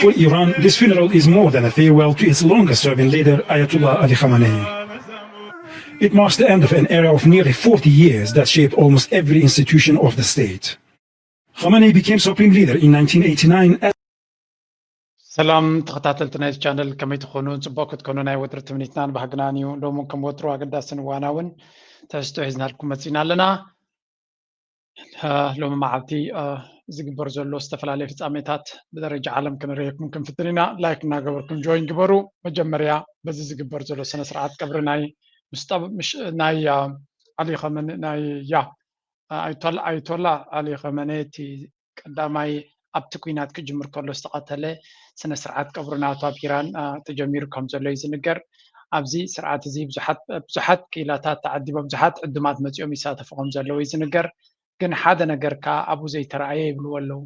For Iran, this funeral is more than a farewell to its longest serving leader, Ayatollah Ali Khamenei. It marks the end of an era of nearly forty years that shaped almost every institution of the state. Khamenei became supreme leader in nineteen eighty-nine. ሰላም ተኸታተልቲ ናይዚ ቻነል፣ ከመይ ትኾኑ? ጽቡቕ ክትኮኑ ናይ ወትሪ ትምኒትናን ባህግናን እዩ። ሎሚ እውን ከም ወትሩ ኣገዳስን እዋናውን ትሕዝቶ ሒዝናልኩም መጺና ኣለና። ሎሚ መዓልቲ ዝግበር ዘሎ ዝተፈላለዩ ፍጻሜታት ብደረጃ ዓለም ክንርእየኩም ክንፍትን ኢና። ላይክ እናገበርኩም ጆይን ግበሩ። መጀመርያ በዚ ዝግበር ዘሎ ስነ ስርዓት ቀብሪ ናይ ናይ ዓሊ ኸመኒ ናይ ያ ኣያቶላ ኣሊ ኸመኒ እቲ ቀዳማይ ኣብቲ ኲናት ክጅምር ከሎ ዝተቐተለ ስነ ስርዓት ቀብሪ ናቱ ኣብ ኢራን ተጀሚሩ ከም ዘሎ እዩ ዝንገር። ኣብዚ ስርዓት እዚ ብዙሓት ብዙሓት ክኢላታት ተዓዲቦም ብዙሓት ዕዱማት መፂኦም ይሳተፉ ከም ዘለዉ እዩ ዝንገር። ግን ሓደ ነገር ከኣ ኣብኡ ዘይተረኣየ ይብልዎ ኣለዉ።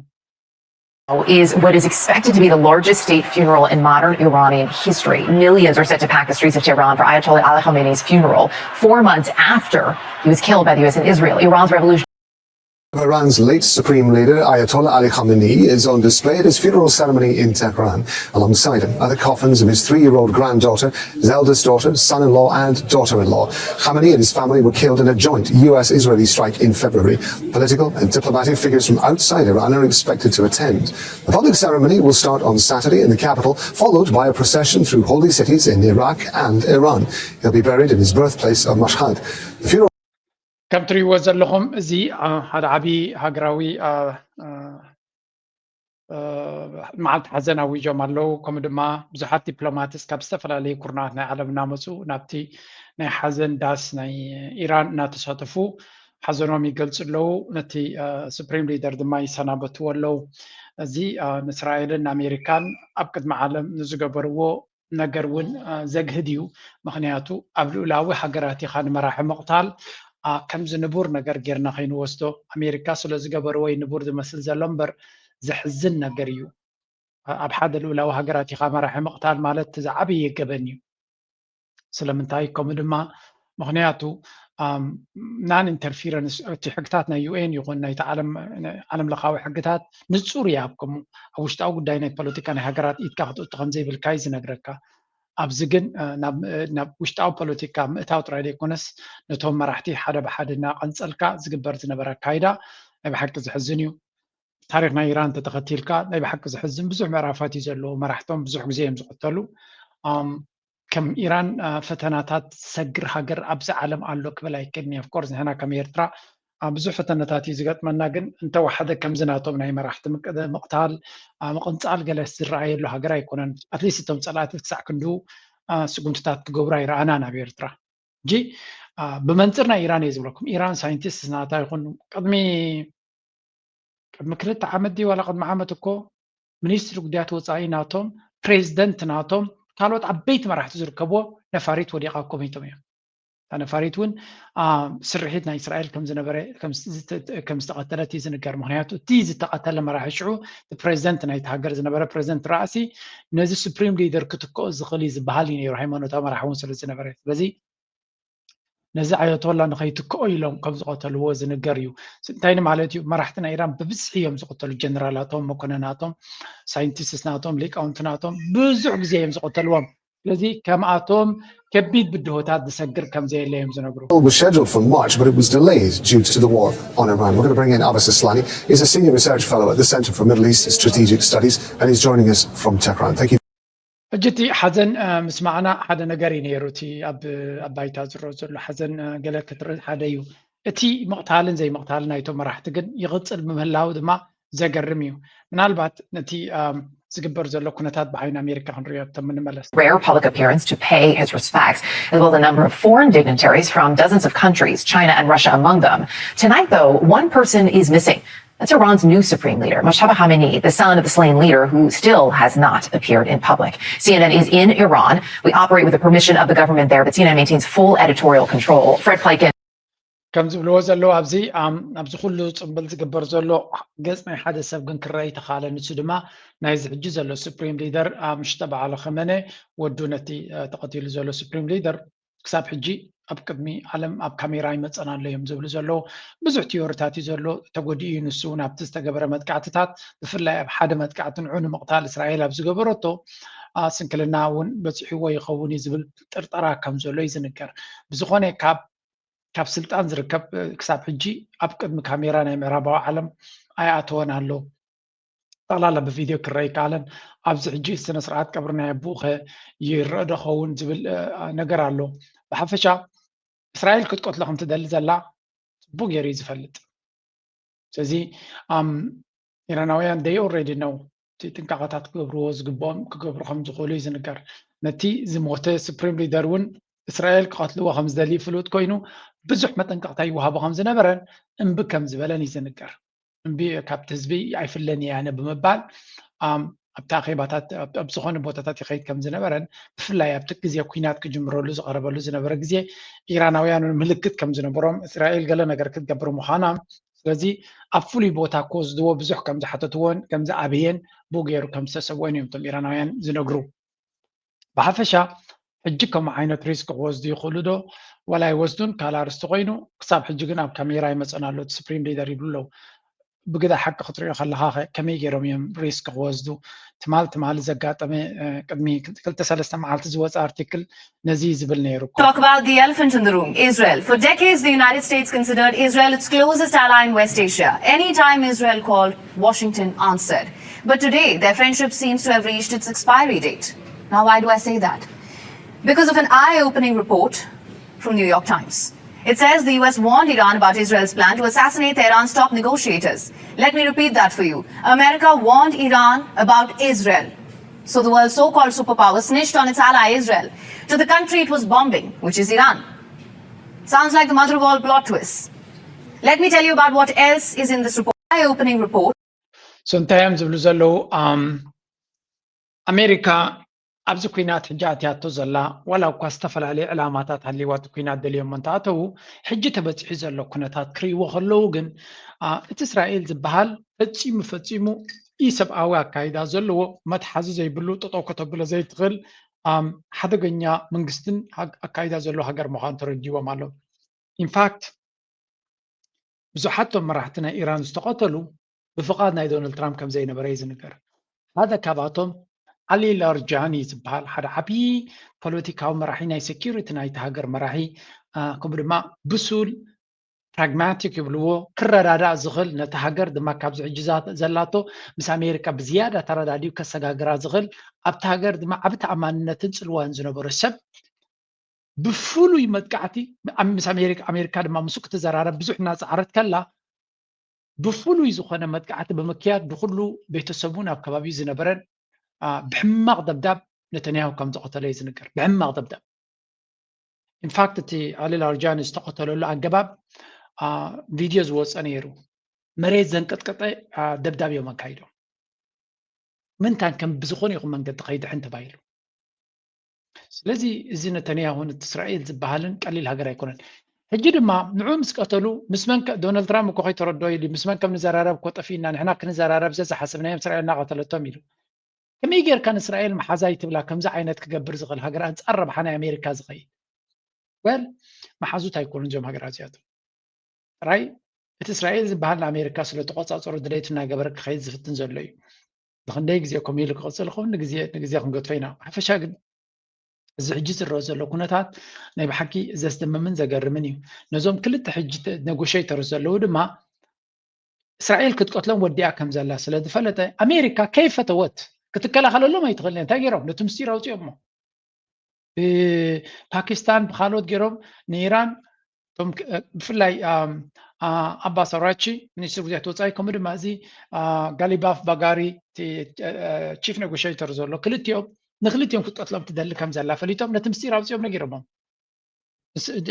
Is what is expected to be the largest state funeral in modern Iranian history. Millions are set to pack the streets of Tehran for Ayatollah Ali Khamenei's funeral, four months after he was killed by the U S and Israel. Iran's revolution. Iran's late supreme leader Ayatollah Ali Khamenei is on display at his funeral ceremony in Tehran. Alongside him are the coffins of his three-year-old granddaughter, his eldest daughter, son-in-law and daughter-in-law. Khamenei and his family were killed in a joint U S-Israeli strike in February. Political and diplomatic figures from outside Iran are expected to attend. The public ceremony will start on Saturday in the capital, followed by a procession through holy cities in Iraq and Iran. He'll be buried in his birthplace of Mashhad. The funeral ከም ትርእይዎ ዘለኹም እዚ ሓደ ዓብዪ ሃገራዊ መዓልቲ ሓዘን ኣዊጆም ኣለዉ። ከምኡ ድማ ብዙሓት ዲፕሎማትስ ካብ ዝተፈላለዩ ኩርናዓት ናይ ዓለም እናመፁ ናብቲ ናይ ሓዘን ዳስ ናይ ኢራን እናተሳተፉ ሓዘኖም ይገልፁ ኣለዉ። ነቲ ሱፕሪም ሊደር ድማ ይሰናበትዎ ኣለዉ። እዚ ንእስራኤልን ንኣሜሪካን ኣብ ቅድሚ ዓለም ንዝገበርዎ ነገር እውን ዘግህድ እዩ። ምኽንያቱ ኣብ ልኡላዊ ሃገራት ኢኻ ንመራሒ ምቕታል ከምዚ ንቡር ነገር ጌርና ከይንወስዶ፣ ኣሜሪካ ስለ ዝገበርዎ እዩ ንቡር ዝመስል ዘሎ እምበር ዘሕዝን ነገር እዩ። ኣብ ሓደ ልኡላዊ ሃገራት ኢኻ መራሒ ምቕታል ማለት ዝዓበየ ገበን እዩ። ስለምንታይ ከምኡ ድማ ምኽንያቱ non interference እቲ ሕግታት ናይ ዩ ኤን ይኹን ናይቲ ዓለም ለኻዊ ሕግታት ንፁር እዩ ኣብ ከምኡ ኣብ ውሽጣዊ ጉዳይ ናይ ፖለቲካ ናይ ሃገራት ኢድካ ክትእቱ ከም ዘይብልካ እዩ ዝነግረካ። ኣብዚ ግን ናብ ውሽጣዊ ፖለቲካ ምእታው ጥራይ ዘይኮነስ ነቶም መራሕቲ ሓደ ብሓደ እናቐንፀልካ ዝግበር ዝነበረ ኣካይዳ ናይ ብሓቂ ዘሕዝን እዩ። ታሪክ ናይ ኢራን እንተተኸቲልካ ናይ ብሓቂ ዘሕዝን ብዙሕ ምዕራፋት እዩ ዘለዎ። መራሕቶም ብዙሕ ግዜ እዮም ዝቐተሉ። ከም ኢራን ፈተናታት ዝሰግር ሃገር ኣብዚ ዓለም ኣሎ ክብል ኣይክእልን እየ። ኦፍኮርስ ንሕና ከም ኤርትራ ብዙሕ ፈተነታት እዩ ዝገጥመና፣ ግን እንተወሓደ ከምዚ ናቶም ናይ መራሕቲ ምቅታል ምቕንፃል ገለስ ዝረኣየሉ ሃገር ኣይኮነን። ኣትሊስት እቶም ፀላእቲ ክሳዕ ክንዱ ስጉምትታት ክገብሩ ኣይረኣናን ኣብ ኤርትራ። ሕጂ ብመንፅር ናይ ኢራን እየ ዝብለኩም። ኢራን ሳይንቲስት ናታ ይኹን ቅድሚ ቅድሚ ክልተ ዓመት ድዩ ዋላ ቅድሚ ዓመት እኮ ሚኒስትሪ ጉዳያት ወፃኢ ናቶም ፕሬዚደንት ናቶም ካልኦት ዓበይቲ መራሕቲ ዝርከብዎ ነፋሪት ወዲቓ እኮ ሞይቶም እዮም። እታ ነፋሪት እውን ስርሒት ናይ እስራኤል ከም ዝተቐተለት እዩ ዝንገር። ምክንያቱ እቲ ዝተቐተለ መራሒ ሽዑ ፕሬዚደንት ናይቲ ሃገር ዝነበረ ፕሬዚደንት ራእሲ ነዚ ሱፕሪም ሊደር ክትክኦ ዝኽእል እዩ ዝበሃል እዩ ነይሩ፣ ሃይማኖታዊ መራሒ እውን ስለ ዝነበረ። ስለዚ ነዚ ኣያቶላ ንኸይትክኦ ኢሎም ከም ዝቐተልዎ ዝንገር እዩ። እንታይ ማለት እዩ? መራሕቲ ናይ ኢራን ብብዝሒ እዮም ዝቐተሉ። ጀነራላቶም፣ መኮነናቶም፣ ሳይንቲስትስ ናቶም፣ ሊቃውንቲ ናቶም ብዙሕ ግዜ እዮም ዝቐተልዎም። ስለዚ ከምኣቶም ከቢድ ብድሆታት ዝሰግር ከም ዘየለ እዮም ዝነግሩ። was scheduled for March, but it was delayed due to the war on Iran. We're going to bring in Abbas Aslani. He's a senior research fellow at the Center for Middle East Strategic Studies, and he's joining us from Tehran. Thank you. ሕጂ እቲ ሓዘን ምስማዕና ሓደ ነገር እዩ ነይሩ። እቲ ኣብ ባይታ ዝረአ ዘሎ ሓዘን ገለ ክትርኢ ሓደ እዩ። እቲ ምቕታልን ዘይምቕታልን ናይቶም መራሕቲ ግን ይቕፅል ብምህላው ድማ ዘገርም እዩ። ምናልባት ነቲ ዝግበር ዘሎ ኩነታት ብዓይኒ ኣሜሪካ ክንሪኦ እቶም ንመለስ። Rare public appearance to pay his respects, as well as a number of foreign dignitaries from dozens of countries, China and Russia among them. Tonight, though, one person is missing. That's Iran's new supreme leader, Mojtaba Khamenei, the son of the slain leader who still has not appeared in public. C N N is in Iran. We operate with the permission of the government there, but C N N maintains full editorial control. Fred Pleitgen. ከም ዝብልዎ ዘለዉ ኣብዚ ኣብዚ ኩሉ ፅምብል ዝግበር ዘሎ ገፅ ናይ ሓደ ሰብ ግን ክረአ ይተኻለ። ንሱ ድማ ናይዚ ሕጂ ዘሎ ሱፕሪም ሊደር ሙጅተባ ዓሊ ኸመነ ወዱ ነቲ ተቐቲሉ ዘሎ ሱፕሪም ሊደር ክሳብ ሕጂ ኣብ ቅድሚ ዓለም ኣብ ካሜራ ይመፀና ኣሎ እዮም ዝብሉ ዘለዉ። ብዙሕ ቲዮሪታት እዩ ዘሎ። ተጎዲኡ እዩ ንሱ እውን ኣብቲ ዝተገበረ መጥቃዕትታት፣ ብፍላይ ኣብ ሓደ መጥቃዕቲ ንዑ ንምቕታል እስራኤል ኣብ ዝገበረቶ ስንክልና እውን በፂሕዎ ይኸውን እዩ ዝብል ጥርጠራ ከም ዘሎ እዩ ዝንገር። ብዝኾነ ካብ ካብ ስልጣን ዝርከብ ክሳብ ሕጂ ኣብ ቅድሚ ካሜራ ናይ ምዕራባዊ ዓለም ኣይኣተወን ኣሎ። ጠቕላላ ብቪድዮ ክረአ ይከኣለን። ኣብዚ ሕጂ ስነ ስርዓት ቀብሪ ናይ ኣቦኡ ከ ይረአ ዶ ኸውን ዝብል ነገር ኣሎ። ብሓፈሻ እስራኤል ክትቀትሎ ከም ትደሊ ዘላ ፅቡቅ ገይሩ እዩ ዝፈልጥ። ስለዚ ኢራናውያን they already know እቲ ጥንቃቐታት ክገብርዎ ዝግብኦም ክገብሩ ከም ዝኽእሉ እዩ ዝንገር። ነቲ ዝሞተ ሱፕሪም ሊደር እውን እስራኤል ክቐትልዎ ከም ዝደልዩ ፍሉጥ ኮይኑ ብዙሕ መጠንቀቕታ ይወሃቦ ከም ዝነበረን እምቢ ከም ዝበለን እዩ ዝንገር። እምቢ ካብቲ ህዝቢ ኣይፍለን እየ ኣነ ብምባል ኣብቲ ኣኼባታት ኣብ ዝኾነ ቦታታት ይኸይድ ከም ዝነበረን ብፍላይ ኣብቲ ግዜ ኩናት ክጅምረሉ ዝቐረበሉ ዝነበረ ግዜ ኢራናውያን ምልክት ከም ዝነበሮም እስራኤል ገለ ነገር ክትገብር ምዃና ስለዚ ኣብ ፍሉይ ቦታ ክወስድዎ ብዙሕ ከም ዝሓተትዎን ከም ዝኣበየን ብኡ ገይሩ ከም ዝተሰብኦን እዮም እቶም ኢራናውያን ዝነግሩ። ብሓፈሻ ሕጂ ከምኡ ዓይነት ሪስክ ክወስዱ ይኽእሉ ዶ ዋላ ኣይወስዱን ካልእ ኣርስቲ ኮይኑ ክሳብ ሕጂ ግን ኣብ ካሜራ ይመፀና ኣሎ እቲ ሱፕሪም ሊደር ይብሉ ኣለዉ። ብግዳ ሓቂ ክትሪኦ ከለኻ ከ ከመይ ገይሮም እዮም ሪስክ ክወስዱ? ትማል ትማሊ ዘጋጠመ ቅድሚ ክልተ ሰለስተ መዓልቲ ዝወፀ ኣርቲክል ነዚ ዝብል ነይሩ እኮ። Talk about the elephant in the room, Israel. For decades, the United States considered Israel its closest ally in West Asia. Anytime Israel called, Washington answered. But today, their friendship seems to have reached its expiry date. Now, why do I say that? Because of an eye-opening report from New York Times. It says the U S warned Iran about Israel's plan to assassinate Tehran's top negotiators. Let me repeat that for you. America warned Iran about Israel. So the world's so-called superpower snitched on its ally Israel to the country it was bombing, which is Iran. Sounds like the mother of all plot twists. Let me tell you about what else is in this report. Eye-opening report. So እንታይ እዮም ዝብሉ ዘለዉ? ኣሜሪካ ኣብዚ ኩናት ሕጂ ኣትያቶ ዘላ ዋላ እኳ ዝተፈላለዩ ዕላማታት ሃልይዋ እቲ ኩናት ደልዮሞ እንተኣተዉ ሕጂ ተበፂሑ ዘሎ ኩነታት ክርእይዎ ከለዉ ግን እቲ እስራኤል ዝበሃል ፈፂሙ ፈፂሙ ኢሰብኣዊ ኣካይዳ ዘለዎ መትሓዚ ዘይብሉ ጠጠው ከተብሎ ዘይትኽእል ሓደገኛ መንግስትን ኣካይዳ ዘለዎ ሃገር ምዃኑ ተረዲዎም ኣለዉ። ኢንፋክት ብዙሓት ቶም መራሕቲ ናይ ኢራን ዝተቐተሉ ብፍቓድ ናይ ዶናልድ ትራምፕ ከም ዘይነበረ እዩ ዝንገር። ሓደ ካብኣቶም ዓሊ ላርጃኒ ዝበሃል ሓደ ዓብዪ ፖለቲካዊ መራሒ ናይ ሴኪሪቲ ናይቲ ሃገር መራሒ ከምኡ ድማ ብሱል ፕራግማቲክ ይብልዎ ክረዳዳእ ዝኽእል ነቲ ሃገር ድማ ካብዚ ሕጂ ዘላቶ ምስ ኣሜሪካ ብዝያዳ ተረዳዲኡ ከሰጋግራ ዝኽእል ኣብቲ ሃገር ድማ ዓቢ ተኣማንነትን ጽልዋን ዝነበሮ ሰብ ብፍሉይ መጥቃዕቲ ምስ ኣሜሪካ ኣሜሪካ ድማ ምስኡ ክትዘራረብ ብዙሕ እናፀዓረት ከላ ብፍሉይ ዝኾነ መጥቃዕቲ ብምክያድ ብኩሉ ቤተሰቡን ኣብ ከባቢኡ ዝነበረን ብሕማቕ ደብዳብ ነተንያሁ ከም ዝቐተሎ እዩ ዝንገር። ብሕማቕ ደብዳብ ኢንፋክት እቲ ኣሊ ላርጃኒ ዝተቐተለሉ ኣገባብ ቪድዮ ዝወፀ ነይሩ። መሬት ዘንቀጥቀጠ ደብዳብ እዮም ኣካይዶም። ምንታን ከም ብዝኾነ ይኹን መንገዲ ከይድሕን ተባሂሉ። ስለዚ እዚ ነተንያሁን እቲ እስራኤል ዝበሃልን ቀሊል ሃገር ኣይኮነን። ሕጂ ድማ ንዑ ምስ ቀተሉ ምስ መን ዶናልድ ትራምፕ እኮ ከይተረድኦ ኢሉ ምስ መን ከም ንዘራረብ እኮ ጠፊእና ንሕና ክንዘራረብ ዘዝሓሰብናዮም እስራኤል እናቐተለቶም ኢሉ። ከመይ ጌርካ ንእስራኤል መሓዛይ ትብላ ከምዚ ዓይነት ክገብር ዝኽእል ሃገር ኣንጻር ረብሓ ናይ ኣሜሪካ ዝኸይድ? ወል መሓዙት ኣይኮኑን እዚኦም ሃገራት እዚኣቶም። ጥራይ እቲ እስራኤል ዝበሃል ንኣሜሪካ ስለ ተቆጻጸሩ ድሌቱ እናገበረ ክኸይድ ዝፍትን ዘሎ እዩ። ብኽንደይ ግዜ ከምኡ ኢሉ ክቕጽል ይኸውን ንግዜ ንግዜ ክንገድፎ ኢና። ብሓፈሻ ግን እዚ ሕጂ ዝረአ ዘሎ ኩነታት ናይ ብሓቂ ዘስደምምን ዘገርምን እዩ። ነዞም ክልተ ሕጂ ነጎሸይተርስ ዘለዉ ድማ እስራኤል ክትቀትሎም ወዲኣ ከም ዘላ ስለ ዝፈለጠ ኣሜሪካ ከይፈተወት ክትከላኸለሎም ኣይትኽእልን። እንታይ ገይሮም ነቲ ምስጢር ኣውፅኦሞ ብፓኪስታን ብካልኦት ገይሮም ንኢራን እቶም ብፍላይ ኣባስ ኣራቺ ሚኒስትር ጉዳያት ወፃኢ ከምኡ ድማ እዚ ጋሊባፍ ባጋሪ ቺፍ ኔጎሽተር ዘሎ ክልቲኦም ንክልቲኦም ክትቀትሎም ትደሊ ከም ዘላ ፈሊጦም ነቲ ምስጢር ኣውፅኦም ነጊሮሞም።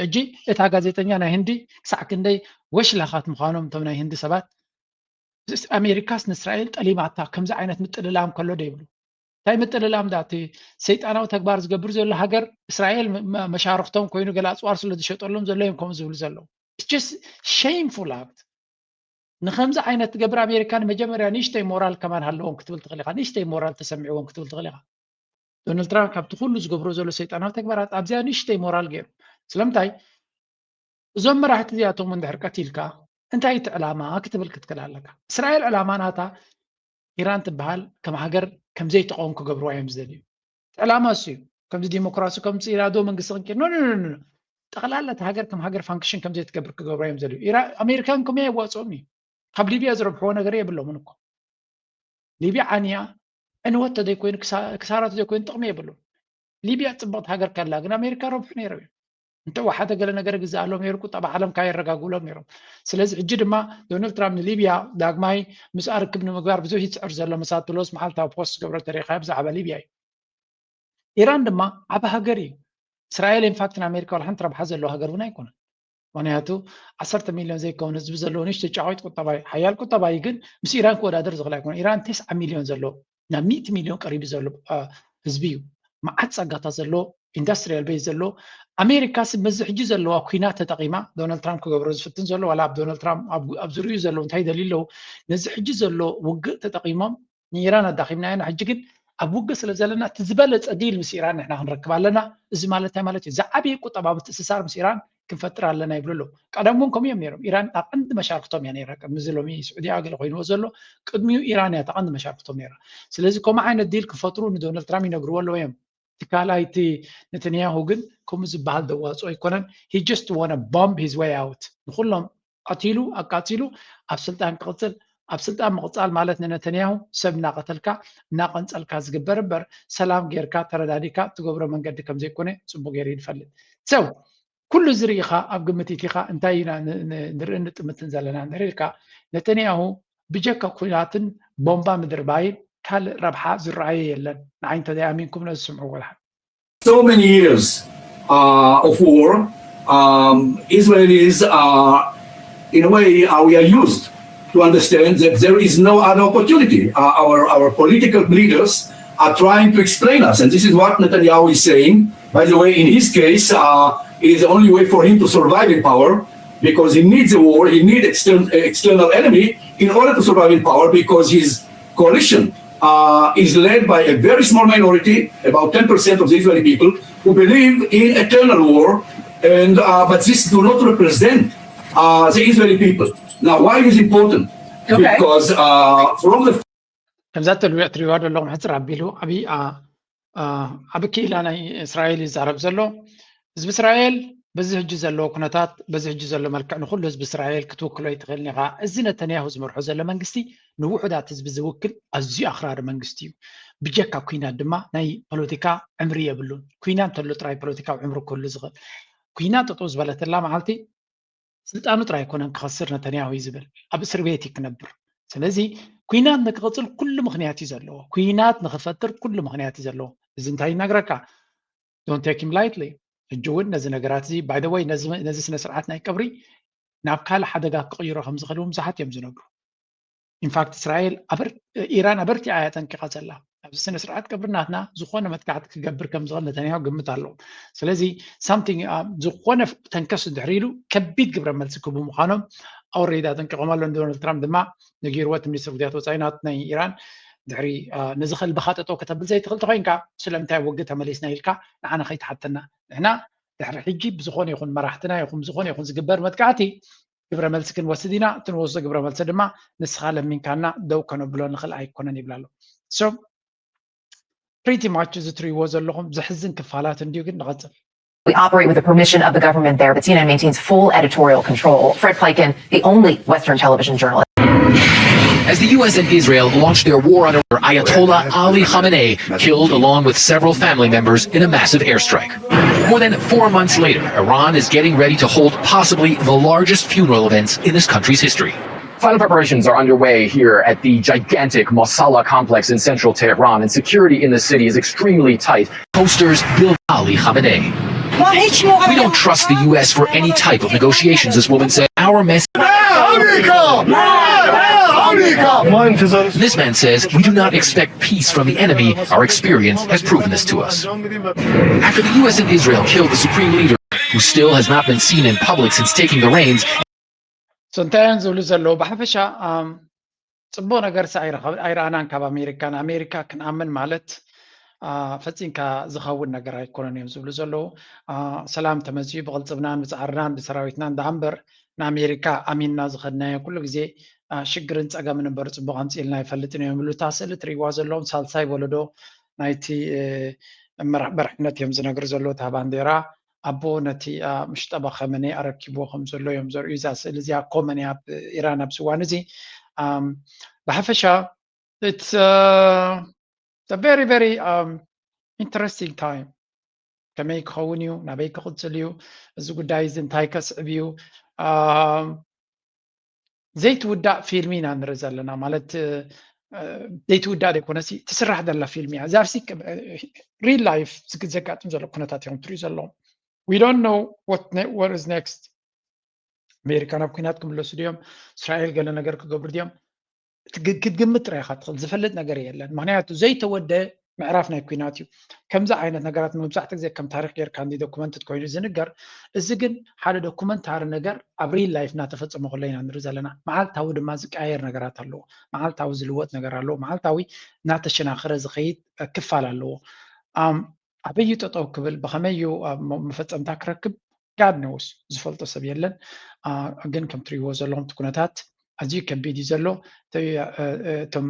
ሕጂ እታ ጋዜጠኛ ናይ ህንዲ ክሳዕ ክንደይ ወሽላኻት ምዃኖም እቶም ናይ ህንዲ ሰባት ኣሜሪካስ ንእስራኤል ጠሊማታ ከምዚ ዓይነት ምጥልላም ከሎ ዶ ይብሉ? እንታይ ምጥልላም ዳ እቲ ሰይጣናዊ ተግባር ዝገብር ዘሎ ሃገር እስራኤል መሻርክቶም ኮይኑ ገለ ኣፅዋር ስለ ዝሸጠሎም ዘሎ እዮም ከምኡ ዝብሉ ዘለዉ። Shameful act። ንከምዚ ዓይነት ትገብር ኣሜሪካ ንመጀመርያ ንእሽተይ ሞራል ከማን ሃለዎም ክትብል ትኽእል ኢኻ። ንእሽተይ ሞራል ተሰሚዕዎም ክትብል ትኽእል ኢኻ። ዶናልድ ትራምፕ ካብቲ ኩሉ ዝገብሮ ዘሎ ሰይጣናዊ ተግባራት ኣብዚኣ ንእሽተይ ሞራል ገይሩ። ስለምንታይ እዞም መራሕቲ እዚኣቶም እንድሕር ቀቲልካ እንታይ እቲ ዕላማ ክትብል ክትክእል ኣለካ። እስራኤል ዕላማ ናታ ኢራን ትበሃል ከም ሃገር ከምዘይትኸውን ክገብርዋ እዮም ዝደልዩ። እቲ ዕላማ እሱ እዩ። ከምዚ ዲሞክራሲ ከምዚ ኢራዶ መንግስቲ ክንቅይር ኖ ኖ ኖ ኖ። ጠቕላላ እቲ ሃገር ከም ሃገር ፋንክሽን ከምዘይትገብር ክገብርዋ እዮም ዝደልዩ። ኢራ ኣሜሪካን ከምኡ የዋፅኦም እዩ። ካብ ሊብያ ዝረብሕዎ ነገር የብሎምን እኮ። ሊብያ ዓንያ ዕንወት ተዘይኮይኑ ክሳ- ክሳራ ተዘይኮይኑ ጥቕሚ የብሉን። ሊብያ ፅብቕቲ ሃገር ከላ ግን ኣሜሪካ ረብሑ ነይሩ እዩ። እንተ ወሓደ ገለ ነገር ግዛኣሎም ነይሩ ቁጠባ ዓለም ካየረጋግሎም ነይሮም። ስለዚ ሕጂ ድማ ዶናልድ ትራምፕ ንሊብያ ዳግማይ ምስኣ ርክብ ንምግባር ብዙሕ ይፅዕር ዘሎ መሳትሎስ መዓልታዊ ፖስት ዝገብሮ ተሪኢኻ ብዛዕባ ሊብያ እዩ። ኢራን ድማ ዓቢ ሃገር እዩ። እስራኤል ኢንፋክት ንኣሜሪካ ዋላ ሓንቲ ረብሓ ዘለዎ ሃገር እውን ኣይኮነን። ምክንያቱ ዓሰርተ ሚልዮን ዘይከውን ህዝቢ ዘለዎ ንእሽቶ ጫቆይት ቁጠባ እዩ። ሓያል ቁጠባ እዩ፣ ግን ምስ ኢራን ክወዳደር ዝኽእል ኣይኮነን። ኢራን ተስዓ ሚልዮን ዘለዎ ናብ ሚእቲ ሚልዮን ቀሪቡ ዘሎ አ፣ ህዝቢ እዩ። መዓት ጸጋታት ዘለዎ ኢንዱስትሪያል ቤዝ ዘለዎ ኣሜሪካ ስ- በዚ ሕጂ ዘለዋ ኩናት ተጠቂማ ዶናልድ ትራምፕ ክገብሮ ዝፍትን ዘሎ ዋላ ኣብ ዶናልድ ትራምፕ ኣብ ኣብ ዝርእዩ ዘለዉ እንታይ ይደልዩ ኣለዉ ነዚ ሕጂ ዘሎ ውግእ ተጠቂሞም ንኢራን ኣዳኺምናያ ኢና ሕጂ ግን ኣብ ውግእ ስለ ዘለና እቲ ዝበለፀ ዲል ምስ ኢራን ንሕና ክንረክብ ኣለና። እዚ ማለት እንታይ ማለት እዩ? ዝዓበየ ቁጠባዊ ምትእስሳር ምስ ኢራን ክንፈጥር ኣለና ይብሉ ኣለዉ። ቀደም እውን ከምኡ እዮም ነይሮም። ኢራን እታ ቀንዲ መሻርክቶም እያ ነይራ። ቅድሚ እዚ ሎሚ ስዑድያ ገለ ኮይንዎ ዘሎ ቅድሚኡ ኢራን እያ እታ ቀንዲ መሻርክቶም ነይራ። ስለዚ ከምኡ ዓይነት ዲል ክፈጥሩ ንዶናልድ ትራምፕ ይነግርዎ ኣለዉ እዮም። እቲ ካልኣይ እቲ ነተንያሁ ግን ከምኡ ዝበሃል ዘዋፅኦ ኣይኮነን። He just wanna bomb his way out ንኩሎም ቀቲሉ ኣቃፂሉ ኣብ ስልጣን ክቕፅል ኣብ ስልጣን ምቕፃል ማለት ንነተንያሁ ሰብ እናቐተልካ እናቐንፀልካ ዝግበር እምበር ሰላም ጌርካ ተረዳዲካ ትገብሮ መንገዲ ከም ዘይኮነ ፅቡቅ ገይሩ ይፈልጥ ሰብ ኩሉ እዚ ርኢኻ ኣብ ግምት ኢቲኻ እንታይ ኢና ንርኢ ንጥምትን ዘለና እንድሕር ኢልካ ነተንያሁ ብጀካ ኩናትን ቦምባ ምድርባይን ካልእ ረብሓ ዝረኣየ የለን ንዓይ እንተዘይኣሚንኩም ነዚ ስምዑ ወላ so many years uh, of war, um, Israelis are, in a way, uh, we are used to understand that there is no other opportunity. Uh, our, our political leaders are trying to explain us, and this is what Netanyahu is saying. By the way, in his case, uh, it is the only way for him to survive in power because he needs a war, he needs extern- external enemy in order to survive in power because his coalition uh, is led by a very small minority, about ten percent of the Israeli people, who believe in eternal war, and uh, but this do not represent uh, the Israeli people. Now, why it is important? Okay. Because uh, from the ከምዛ ትሪዋ ዘለኹም ሕፅር ኣቢሉ ዓብዪ ዓብ ክኢላ ናይ እስራኤል ይዛረብ ዘሎ ህዝቢ እስራኤል በዚ ሕጂ ዘለዎ ኩነታት በዚ ሕጂ ዘሎ መልክዕ ንኩሉ ህዝቢ እስራኤል ክትውክሎ ኣይትኽእልን ኢኻ። እዚ ነተንያሁ ዝመርሖ ዘሎ መንግስቲ ንውሑዳት ህዝቢ ዝውክል ኣዝዩ ኣኽራሪ መንግስቲ እዩ። ብጀካ ኩናት ድማ ናይ ፖለቲካ ዕምሪ የብሉን። ኩናት እንተሎ ጥራይ ፖለቲካዊ ዕምሪ ክህሉ ዝኽእል። ኩናት ጠጠው ዝበለትላ መዓልቲ ስልጣኑ ጥራይ ኣይኮነን ክኸስር ነተንያሁ እዩ ዝብል። ኣብ እስር ቤት እዩ ክነብር። ስለዚ ኩናት ንክቕፅል ኩሉ ምኽንያት እዩ ዘለዎ። ኩናት ንክፈጥር ኩሉ ምኽንያት እዩ ዘለዎ። እዚ እንታይ ይነግረካ? Don't take him lightly። ሕጂ እውን ነዚ ነገራት እዚ by the way ነዚ ስነ ስርዓት ናይ ቀብሪ ናብ ካልእ ሓደጋ ክቕይሮ ከም ዝኽእል እውን ብዙሓት እዮም ዝነግሩ። ኢንፋክት እስራኤል ኢራን ኣበርቲዓ እያ ጠንቂቓ ዘላ። ኣብዚ ስነ ስርዓት ቀብሪ ናትና ዝኾነ መጥቃዕቲ ክገብር ከም ዝኽእል ነተንያሁ ግምት ኣለዎ። ስለዚ ሳምቲንግ ዝኾነ ተንከስ እንድሕር ኢሉ ከቢድ ግብረ መልሲ ክህቡ ምዃኖም ኣውሬዳ ጠንቂቖም ኣሎ። ዶናልድ ትራምፕ ድማ ነጊርዎ እቲ ሚኒስትር ጉዳያት ወፃኢ ናይ ኢራን ድሕሪ ነዚ ከልብኻ ጠጠው ከተብል ዘይትኽእል ተኮይንካ ስለምንታይ ኣብ ውግእ ተመሊስና ኢልካ ንዓና ከይትሓተና ንሕና ድሕሪ ሕጂ ብዝኾነ ይኹን መራሕትና ይኹን ብዝኾነ ይኹን ዝግበር መጥቃዕቲ ግብረ መልሲ ክንወስድ ኢና። እቲ ንወስዶ ግብረ መልሲ ድማ ንስኻ ለሚንካና ደው ከነብሎ ንኽእል ኣይኮነን ይብል ኣሎ። So pretty much እዚ ትሪእዎ ዘለኹም ዘሕዝን ክፋላት እንድዩ ግን ንቐጽል። We operate with the permission of the government there, but C N N maintains full editorial control. Fred Pleitgen, the only Western television journalist. As the U S and Israel launched their war on Ayatollah Ali Khamenei, killed along with several family members in a massive airstrike. More than four months later, Iran is getting ready to hold possibly the largest funeral events in this country's history. Final preparations are underway here at the gigantic Mosala complex in central Tehran, and security in the city is extremely tight. Posters build Ali Khamenei. We don't trust the U S for any type of negotiations, this woman said. Our message. This man says, we do not expect peace from the enemy. Our experience has proven this to us. After the U S and Israel killed the supreme leader, who still has not been seen in public since taking the reins, So እንታይ እዮም ዝብሉ ዘለዉ? ብሓፈሻ ጽቡቕ ነገር ሲ ኣይረኣናን ካብ ኣሜሪካ። ንኣሜሪካ ክንኣምን ማለት ፈፂምካ ዝኸውን ነገር ኣይኮነን እዮም ዝብሉ ዘለዉ። ሰላም ተመፅኡ ብቕልፅምናን ብፃዕርናን ብሰራዊትናን ደኣ እምበር ንኣሜሪካ ኣሚንና ዝኸድናዮ ኩሉ ግዜ ሽግርን ፀገምን እምበር ፅቡቕ ኣምፅእልና ኣይፈልጥን እዮም ይብሉ። እታ ስእሊ ትርእይዋ ዘለኹም ሳልሳይ ወለዶ ናይቲ መራሒ መራሕነት እዮም ዝነግሩ ዘለዉ። እታ ባንዴራ ኣቦ ነቲ ምሽጠባ ኸመኔ ኣረኪብዎ ከም ዘሎ እዮም ዘርእዩ። እዛ ስእሊ እዚኣ ኮመን እያ ኣብ ኢራን ኣብዚ እዋን እዚ። ብሓፈሻ it's very very interesting time። ከመይ ክኸውን እዩ? ናበይ ክቕፅል እዩ? እዚ ጉዳይ እዚ እንታይ ከስዕብ እዩ? ዘይትውዳእ ፊልሚ ኢና ንርኢ ዘለና። ማለት ዘይትውዳእ ዘይኮነሲ ትስራሕ ዘላ ፊልሚ እያ። እዚኣሲ ሪል ላይፍ ዘጋጥም ዘሎ ኩነታት እዮም ትሪኡ ዘለዎም። We don't know what is next። ኣሜሪካ ናብ ኩናት ክምለሱ ድዮም? እስራኤል ገለ ነገር ክገብሩ ድዮም? ክትግምት ጥራይ ኢኻ ትኽእል። ዝፈልጥ ነገር የለን። ምክንያቱ ዘይተወደ ምዕራፍ ናይ ኩናት እዩ። ከምዚ ዓይነት ነገራት መብዛሕትኡ ግዜ ከም ታሪክ ጌርካ እንዲ ዶኩመንትድ ኮይኑ ዝንገር፣ እዚ ግን ሓደ ዶኩመንታሪ ነገር ኣብ ሪል ላይፍ እናተፈፀመ ከሎ ኢና ንርኢ ዘለና። መዓልታዊ ድማ ዝቀያየር ነገራት ኣለዎ። መዓልታዊ ዝልወጥ ነገር ኣለዎ። መዓልታዊ እናተሸናኸረ ዝኸይድ ክፋል ኣለዎ። ኣበይ እዩ ጠጠው ክብል፣ ብኸመይ እዩ መፈፀምታ ክረክብ፣ ጋድ ኖውስ፣ ዝፈልጦ ሰብ የለን። ግን ከም ትሪእዎ ዘለኹም እቲ ኩነታት ኣዝዩ ከቢድ እዩ ዘሎ። እቶም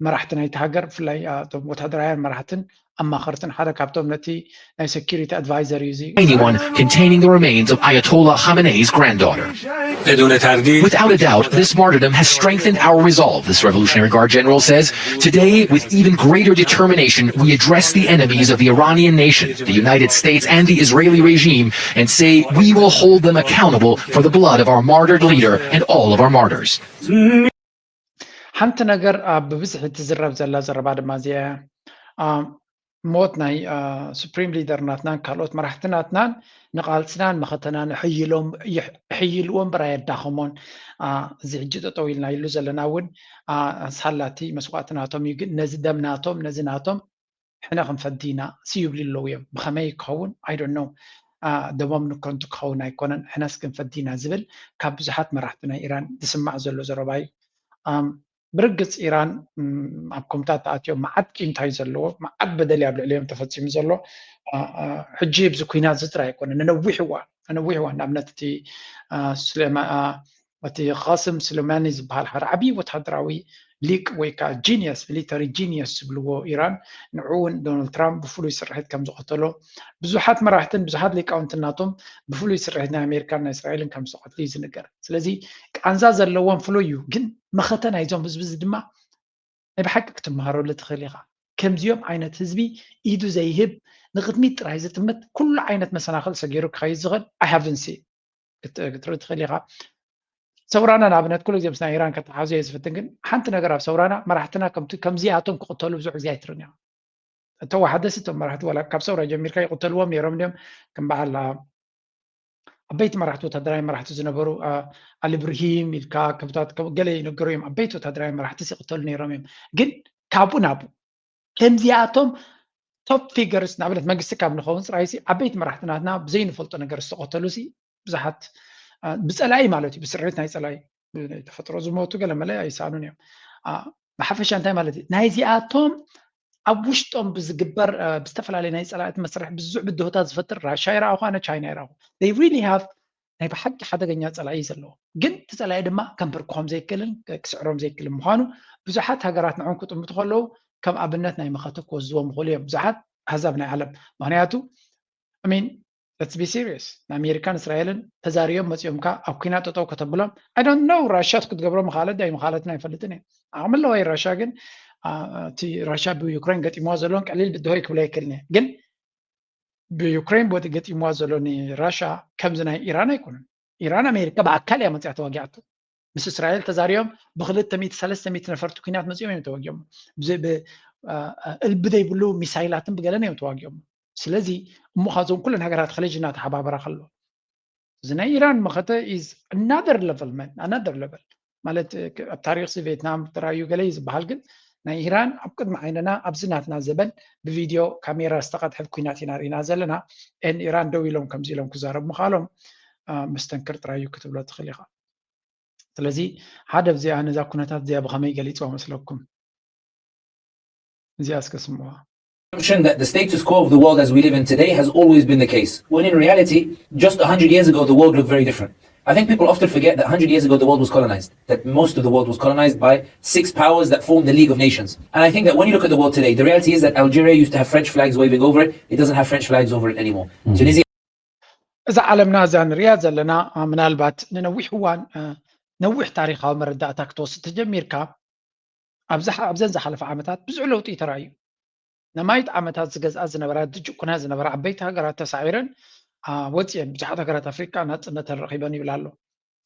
መራሕቲ ናይቲ ሃገር ብፍላይ እቶም ወታደራውያን መራሕትን ኣማኸርትን ሓደ ካብቶም ነቲ ናይ ሴኩሪቲ ኣድቫይዘር እዩ እዚ Anyone containing the remains of Ayatollah Khamenei's granddaughter. بدون تردید. Without a doubt, this martyrdom has strengthened our resolve, this Revolutionary Guard general says. Today, with even greater determination, we address the enemies of the Iranian nation, the United States, and the Israeli regime, and say we will hold them accountable for the blood of our martyred leader and all of our martyrs. ሓንቲ ነገር ብብዝሒ ትዝረብ ዘላ ዘረባ ድማ እዚኣ እያ። ሞት ናይ ሱፕሪም ሊደር ናትናን ካልኦት መራሕቲ ናትናን ንቓልስናን መኸተናን ይሕይልዎ እምበር ኣየዳኸሞን። እዚ ሕጂ ጠጠው ኢልና ኢሉ ዘለና እውን ሳላቲ መስዋእቲ ናቶም እዩ። ግን ነዚ ደም ናቶም ነዚ ናቶም ሕነ ክንፈዲ ኢና ሲ ይብሉ ኣለዉ እዮም። ብኸመይ ክኸውን I don't know። ደሞም ንከንቱ ክኸውን ኣይኮነን፣ ሕነስ ክንፈዲ ኢና ዝብል ካብ ብዙሓት መራሕቲ ናይ ኢራን ዝስማዕ ዘሎ ዘረባ እዩ። ብርግፅ ኢራን ኣብ ኮምታት ተኣትዮም መዓት ቂምታ እዩ ዘለዎ፣ መዓት በደል ኣብ ልዕሊኦም ተፈፂሙ ዘሎ። ሕጂ ኣብዚ ኩናት እዚ ጥራይ ኣይኮነን፣ ንነዊሕ እዋን ንነዊሕ እዋን ንኣብነት እቲ እቲ ኻስም ስሌማኒ ዝበሃል ሓደ ዓብዪ ወታደራዊ ሊቅ ወይ ከዓ ጂኒየስ ሚሊተሪ ጂኒየስ ዝብልዎ ኢራን ንዕኡ እውን ዶናልድ ትራምፕ ብፍሉይ ስርሒት ከም ዝቐተሎ ብዙሓት መራሕትን ብዙሓት ሊቃውንትን ናቶም ብፍሉይ ስርሒት ናይ ኣሜሪካን ናይ እስራኤልን ከም ዝተቐትሉ እዩ ዝንገር። ስለዚ ቃንዛ ዘለዎም ፍሉይ እዩ፣ ግን መኸተ ናይዞም ህዝቢ እዚ ድማ ናይ ብሓቂ ክትመሃረሉ ትኽእል ኢኻ። ከምዚኦም ዓይነት ህዝቢ ኢዱ ዘይህብ ንቕድሚት ጥራይ ዝጥምት ኩሉ ዓይነት መሰናኽል ሰጊሩ ክኸይድ ዝኽእል ኣይሃቭንሲ ክትርኢ ትኽእል ኢኻ። ሰውራና ንኣብነት ኩሉ ግዜ ምስ ናይ ኢራን ከተሓዞ እየ ዝፍትን፣ ግን ሓንቲ ነገር ኣብ ሰውራና መራሕትና ከምዚኣቶም ክቕተሉ ብዙሕ ግዜ ኣይትርን ኢኻ። እተወሓደሲ እቶም መራሕቲ ዋላ ካብ ሰውራ ጀሚርካ ይቕተልዎም ነይሮም ድዮም? ከም በዓል ዓበይቲ መራሕቲ ወታደራዊ መራሕቲ ዝነበሩ ኣልብርሂም ኢልካ ክብታት ገለ ይነገሩ እዮም። ዓበይቲ ወታደራዊ መራሕቲ ይቕተሉ ነይሮም እዮም። ግን ካብኡ ናብኡ ከምዚኣቶም ቶፕ ፊገርስ ንኣብነት መንግስቲ ካብ ንኸውን ፅራይሲ ዓበይቲ መራሕቲ ናትና ብዘይንፈልጦ ነገር ዝተቐተሉሲ ብዙሓት ብፀላኢ ማለት እዩ፣ ብስርሒት ናይ ፀላኢ ተፈጥሮ ዝሞቱ ገለመለ ኣይሰኣኑን እዮም። ብሓፈሻ እንታይ ማለት እዩ ናይዚኣቶም ኣብ ውሽጦም ብዝግበር ብዝተፈላለዩ ናይ ፀላእቲ መስርሕ ብዙሕ ብድሆታት ዝፈጥር ራሻ ይረኣኹ ኣነ ቻይና ይረኣኹ they really have ናይ ብሓቂ ሓደገኛ ፀላኢ ዘለዎ ግን እቲ ፀላኢ ድማ ከንብርክኾም ዘይክእልን ክስዕሮም ዘይክእልን ምዃኑ ብዙሓት ሃገራት ንዕኦም ክጥምቱ ከለዉ ከም ኣብነት ናይ መኸተ ክወስድዎም ይኽእሉ እዮም ብዙሓት ኣህዛብ ናይ ዓለም። ምክንያቱ I mean let's be serious ንኣሜሪካን እስራኤልን ተዛርዮም መፂኦምካ ኣብ ኩናት ጠጠው ከተብሎም I don't know ራሻ ክትገብሮ ምኻለት ዳይ ምኻለትን ኣይፈልጥን እየ። ዓቕሚ ኣለዋ ራሻ ግን እቲ ራሻ ብዩክሬን ገጢምዋ ዘለውን ቀሊል ብድሆ ክብሎ ኣይክእልን እየ ግን ብዩክሬን ቦቲ ገጢምዋ ዘሎ ንራሻ ከምዚ ናይ ኢራን ኣይኮነን። ኢራን ኣሜሪካ ብኣካል እያ መፅያ ተዋጊኣቶ። ምስ እስራኤል ተዛሪቦም ብክልተ ሚእቲ ሰለስተ ሚእቲ ነፈርቲ ኩናት መፂኦም እዮም ተዋጊኦም። እልቢ ዘይብሉ ሚሳይላትን ብገለን እዮም ተዋጊኦም። ስለዚ እሞ ካብዞም ኩለን ሃገራት ከለጅ እናተሓባበራ ከሎ እዚ ናይ ኢራን መኸተ is another level man another level ማለት ኣብ ታሪክ ሲ ቬትናም ተራዩ ገለ እዩ ዝበሃል ግን ናይ ኢራን ኣብ ቅድሚ ዓይንና ኣብዚ ናትና ዘበን ብቪድዮ ካሜራ ዝተቐድሐት ኩናት ኢና ርኢና ዘለና። ን ኢራን ደው ኢሎም ከምዚ ኢሎም ክዛረቡ ምኻሎም መስተንክር ጥራይ እዩ ክትብሎ ትኽእል ኢኻ። ስለዚ ሓደ ኣብዚኣ ነዛ ኩነታት እዚኣ ብኸመይ ገሊፅዋ መስለኩም? እዚኣ እስከ ስምዑዋ። That the status quo of the world as we live in today has always been the case, when in reality, just a hundred years ago, the world looked very different. I think people often forget that a hundred years ago, the world was colonized, that most of the world was colonized by six powers that formed the League of Nations. And I think that when you look at the world today, the reality is that Algeria used to have French flags waving over it. It doesn't have French flags over it anymore. Tunisia እዛ ዓለምና እዛ ንሪኣ ዘለና ምናልባት ንነዊሕ እዋን ነዊሕ ታሪኻዊ መረዳእታ ክትወስድ ተጀሚርካ ኣብዘን ዝሓለፈ ዓመታት ብዙሕ ለውጢ ተራእዩ። ነማይት ዓመታት ዝገዝኣ ዝነበራ ዝጭቁና ዝነበራ ዓበይቲ ሃገራት ተሳዒረን ወፅየን። ብዙሓት ሃገራት ኣፍሪቃ ናፅነተን ረኺበን ይብል ኣሎ።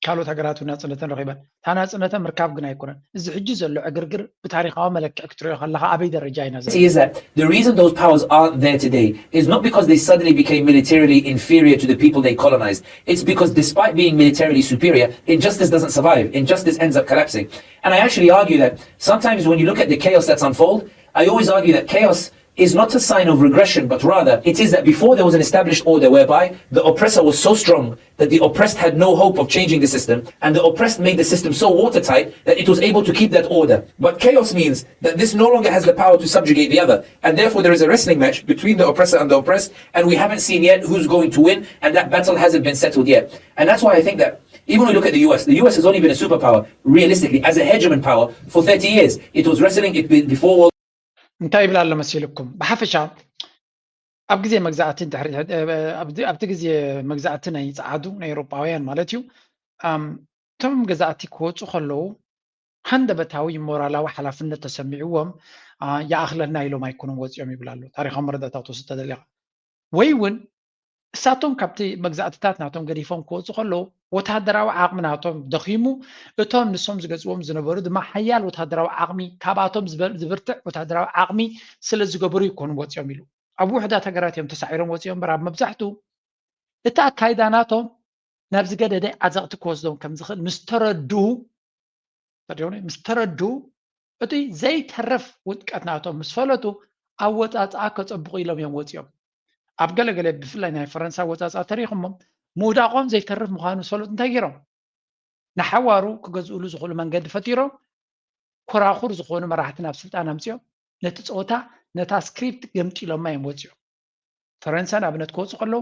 ካልኦት ሃገራት እውን ናፅነተን ረኺበን። እታ ናፅነተን ምርካብ ግን ኣይኮነን። እዚ ሕጂ ዘሎ ዕግርግር ብታሪኻዊ መለክዒ ክትሪኦ ከለካ ኣበይ ደረጃ ኢና ዘለና? The reason those powers aren't there today is not because they suddenly became militarily inferior to the people they colonized. It's because despite being militarily superior, injustice doesn't survive. Injustice ends up collapsing. And I actually argue that sometimes when you look at the chaos that's unfold, I always argue that chaos is not a sign of regression, but rather it is that before there was an established order whereby the oppressor was so strong that the oppressed had no hope of changing the system, and the oppressed made the system so watertight that it was able to keep that order. But chaos means that this no longer has the power to subjugate the other, and therefore there is a wrestling match between the oppressor and the oppressed, and we haven't seen yet who's going to win, and that battle hasn't been settled yet. And that's why I think that even when we look at the U S, the U S has only been a superpower, realistically, as a hegemon power for thirty years. It was wrestling it before World እንታይ ይብል ኣሎ መሲልኩም? ብሓፈሻ ኣብ ግዜ መግዛእቲ ኣብቲ ግዜ መግዛእቲ ናይ ጸዓዱ ናይ ኤውሮጳውያን ማለት እዩ። እቶም ገዛእቲ ክወፁ ከለዉ ሃንደበታዊ ሞራላዊ ሓላፍነት ተሰሚዕዎም ይኣኽለና ኢሎም ኣይኮኑን ወፂኦም ይብል ኣሎ። ታሪኻዊ መረዳእታ ክትወስድ ተደሊኻ ወይ እውን እሳቶም ካብቲ መግዛእትታት ናቶም ገዲፎም ክወፁ ከለዉ ወታደራዊ ዓቕሚ ናቶም ደኺሙ፣ እቶም ንሶም ዝገዝዎም ዝነበሩ ድማ ሓያል ወታደራዊ ዓቕሚ ካብኣቶም ዝበል- ዝብርትዕ ወታደራዊ ዓቕሚ ስለ ዝገበሩ ይኮኑ ወፂኦም ኢሉ። ኣብ ውሕዳት ሃገራት እዮም ተሳዒሮም ወፂኦም እምበር ኣብ መብዛሕትኡ እቲ ኣካይዳ ናቶም ናብ ዝገደደ ዓዘቕቲ ክወስዶም ከም ዝኽእል ምስ ተረድኡ ተሪኦኒ ምስ ተረድኡ እቲ ዘይተርፍ ውድቀት ናቶም ምስ ፈለጡ ኣወፃፅኣ ከፀብቑ ኢሎም እዮም ወፂኦም። ኣብ ገለገለ ብፍላይ ናይ ፈረንሳ ኣወፃፅኣ ተሪኹሞም ምውዳቖም ዘይተርፍ ምዃኑ ዝፈለጡ እንታይ ገይሮም? ንሓዋሩ ክገዝእሉ ዝኽእሉ መንገዲ ፈጢሮም ኮራኹር ዝኾኑ መራሕቲ ናብ ስልጣን ኣምፅኦም ነቲ ፀወታ ነታ ስክሪፕት ገምጢሎማ እዮም ወፂኦም። ፈረንሳ ንኣብነት ክወፁ ከለዉ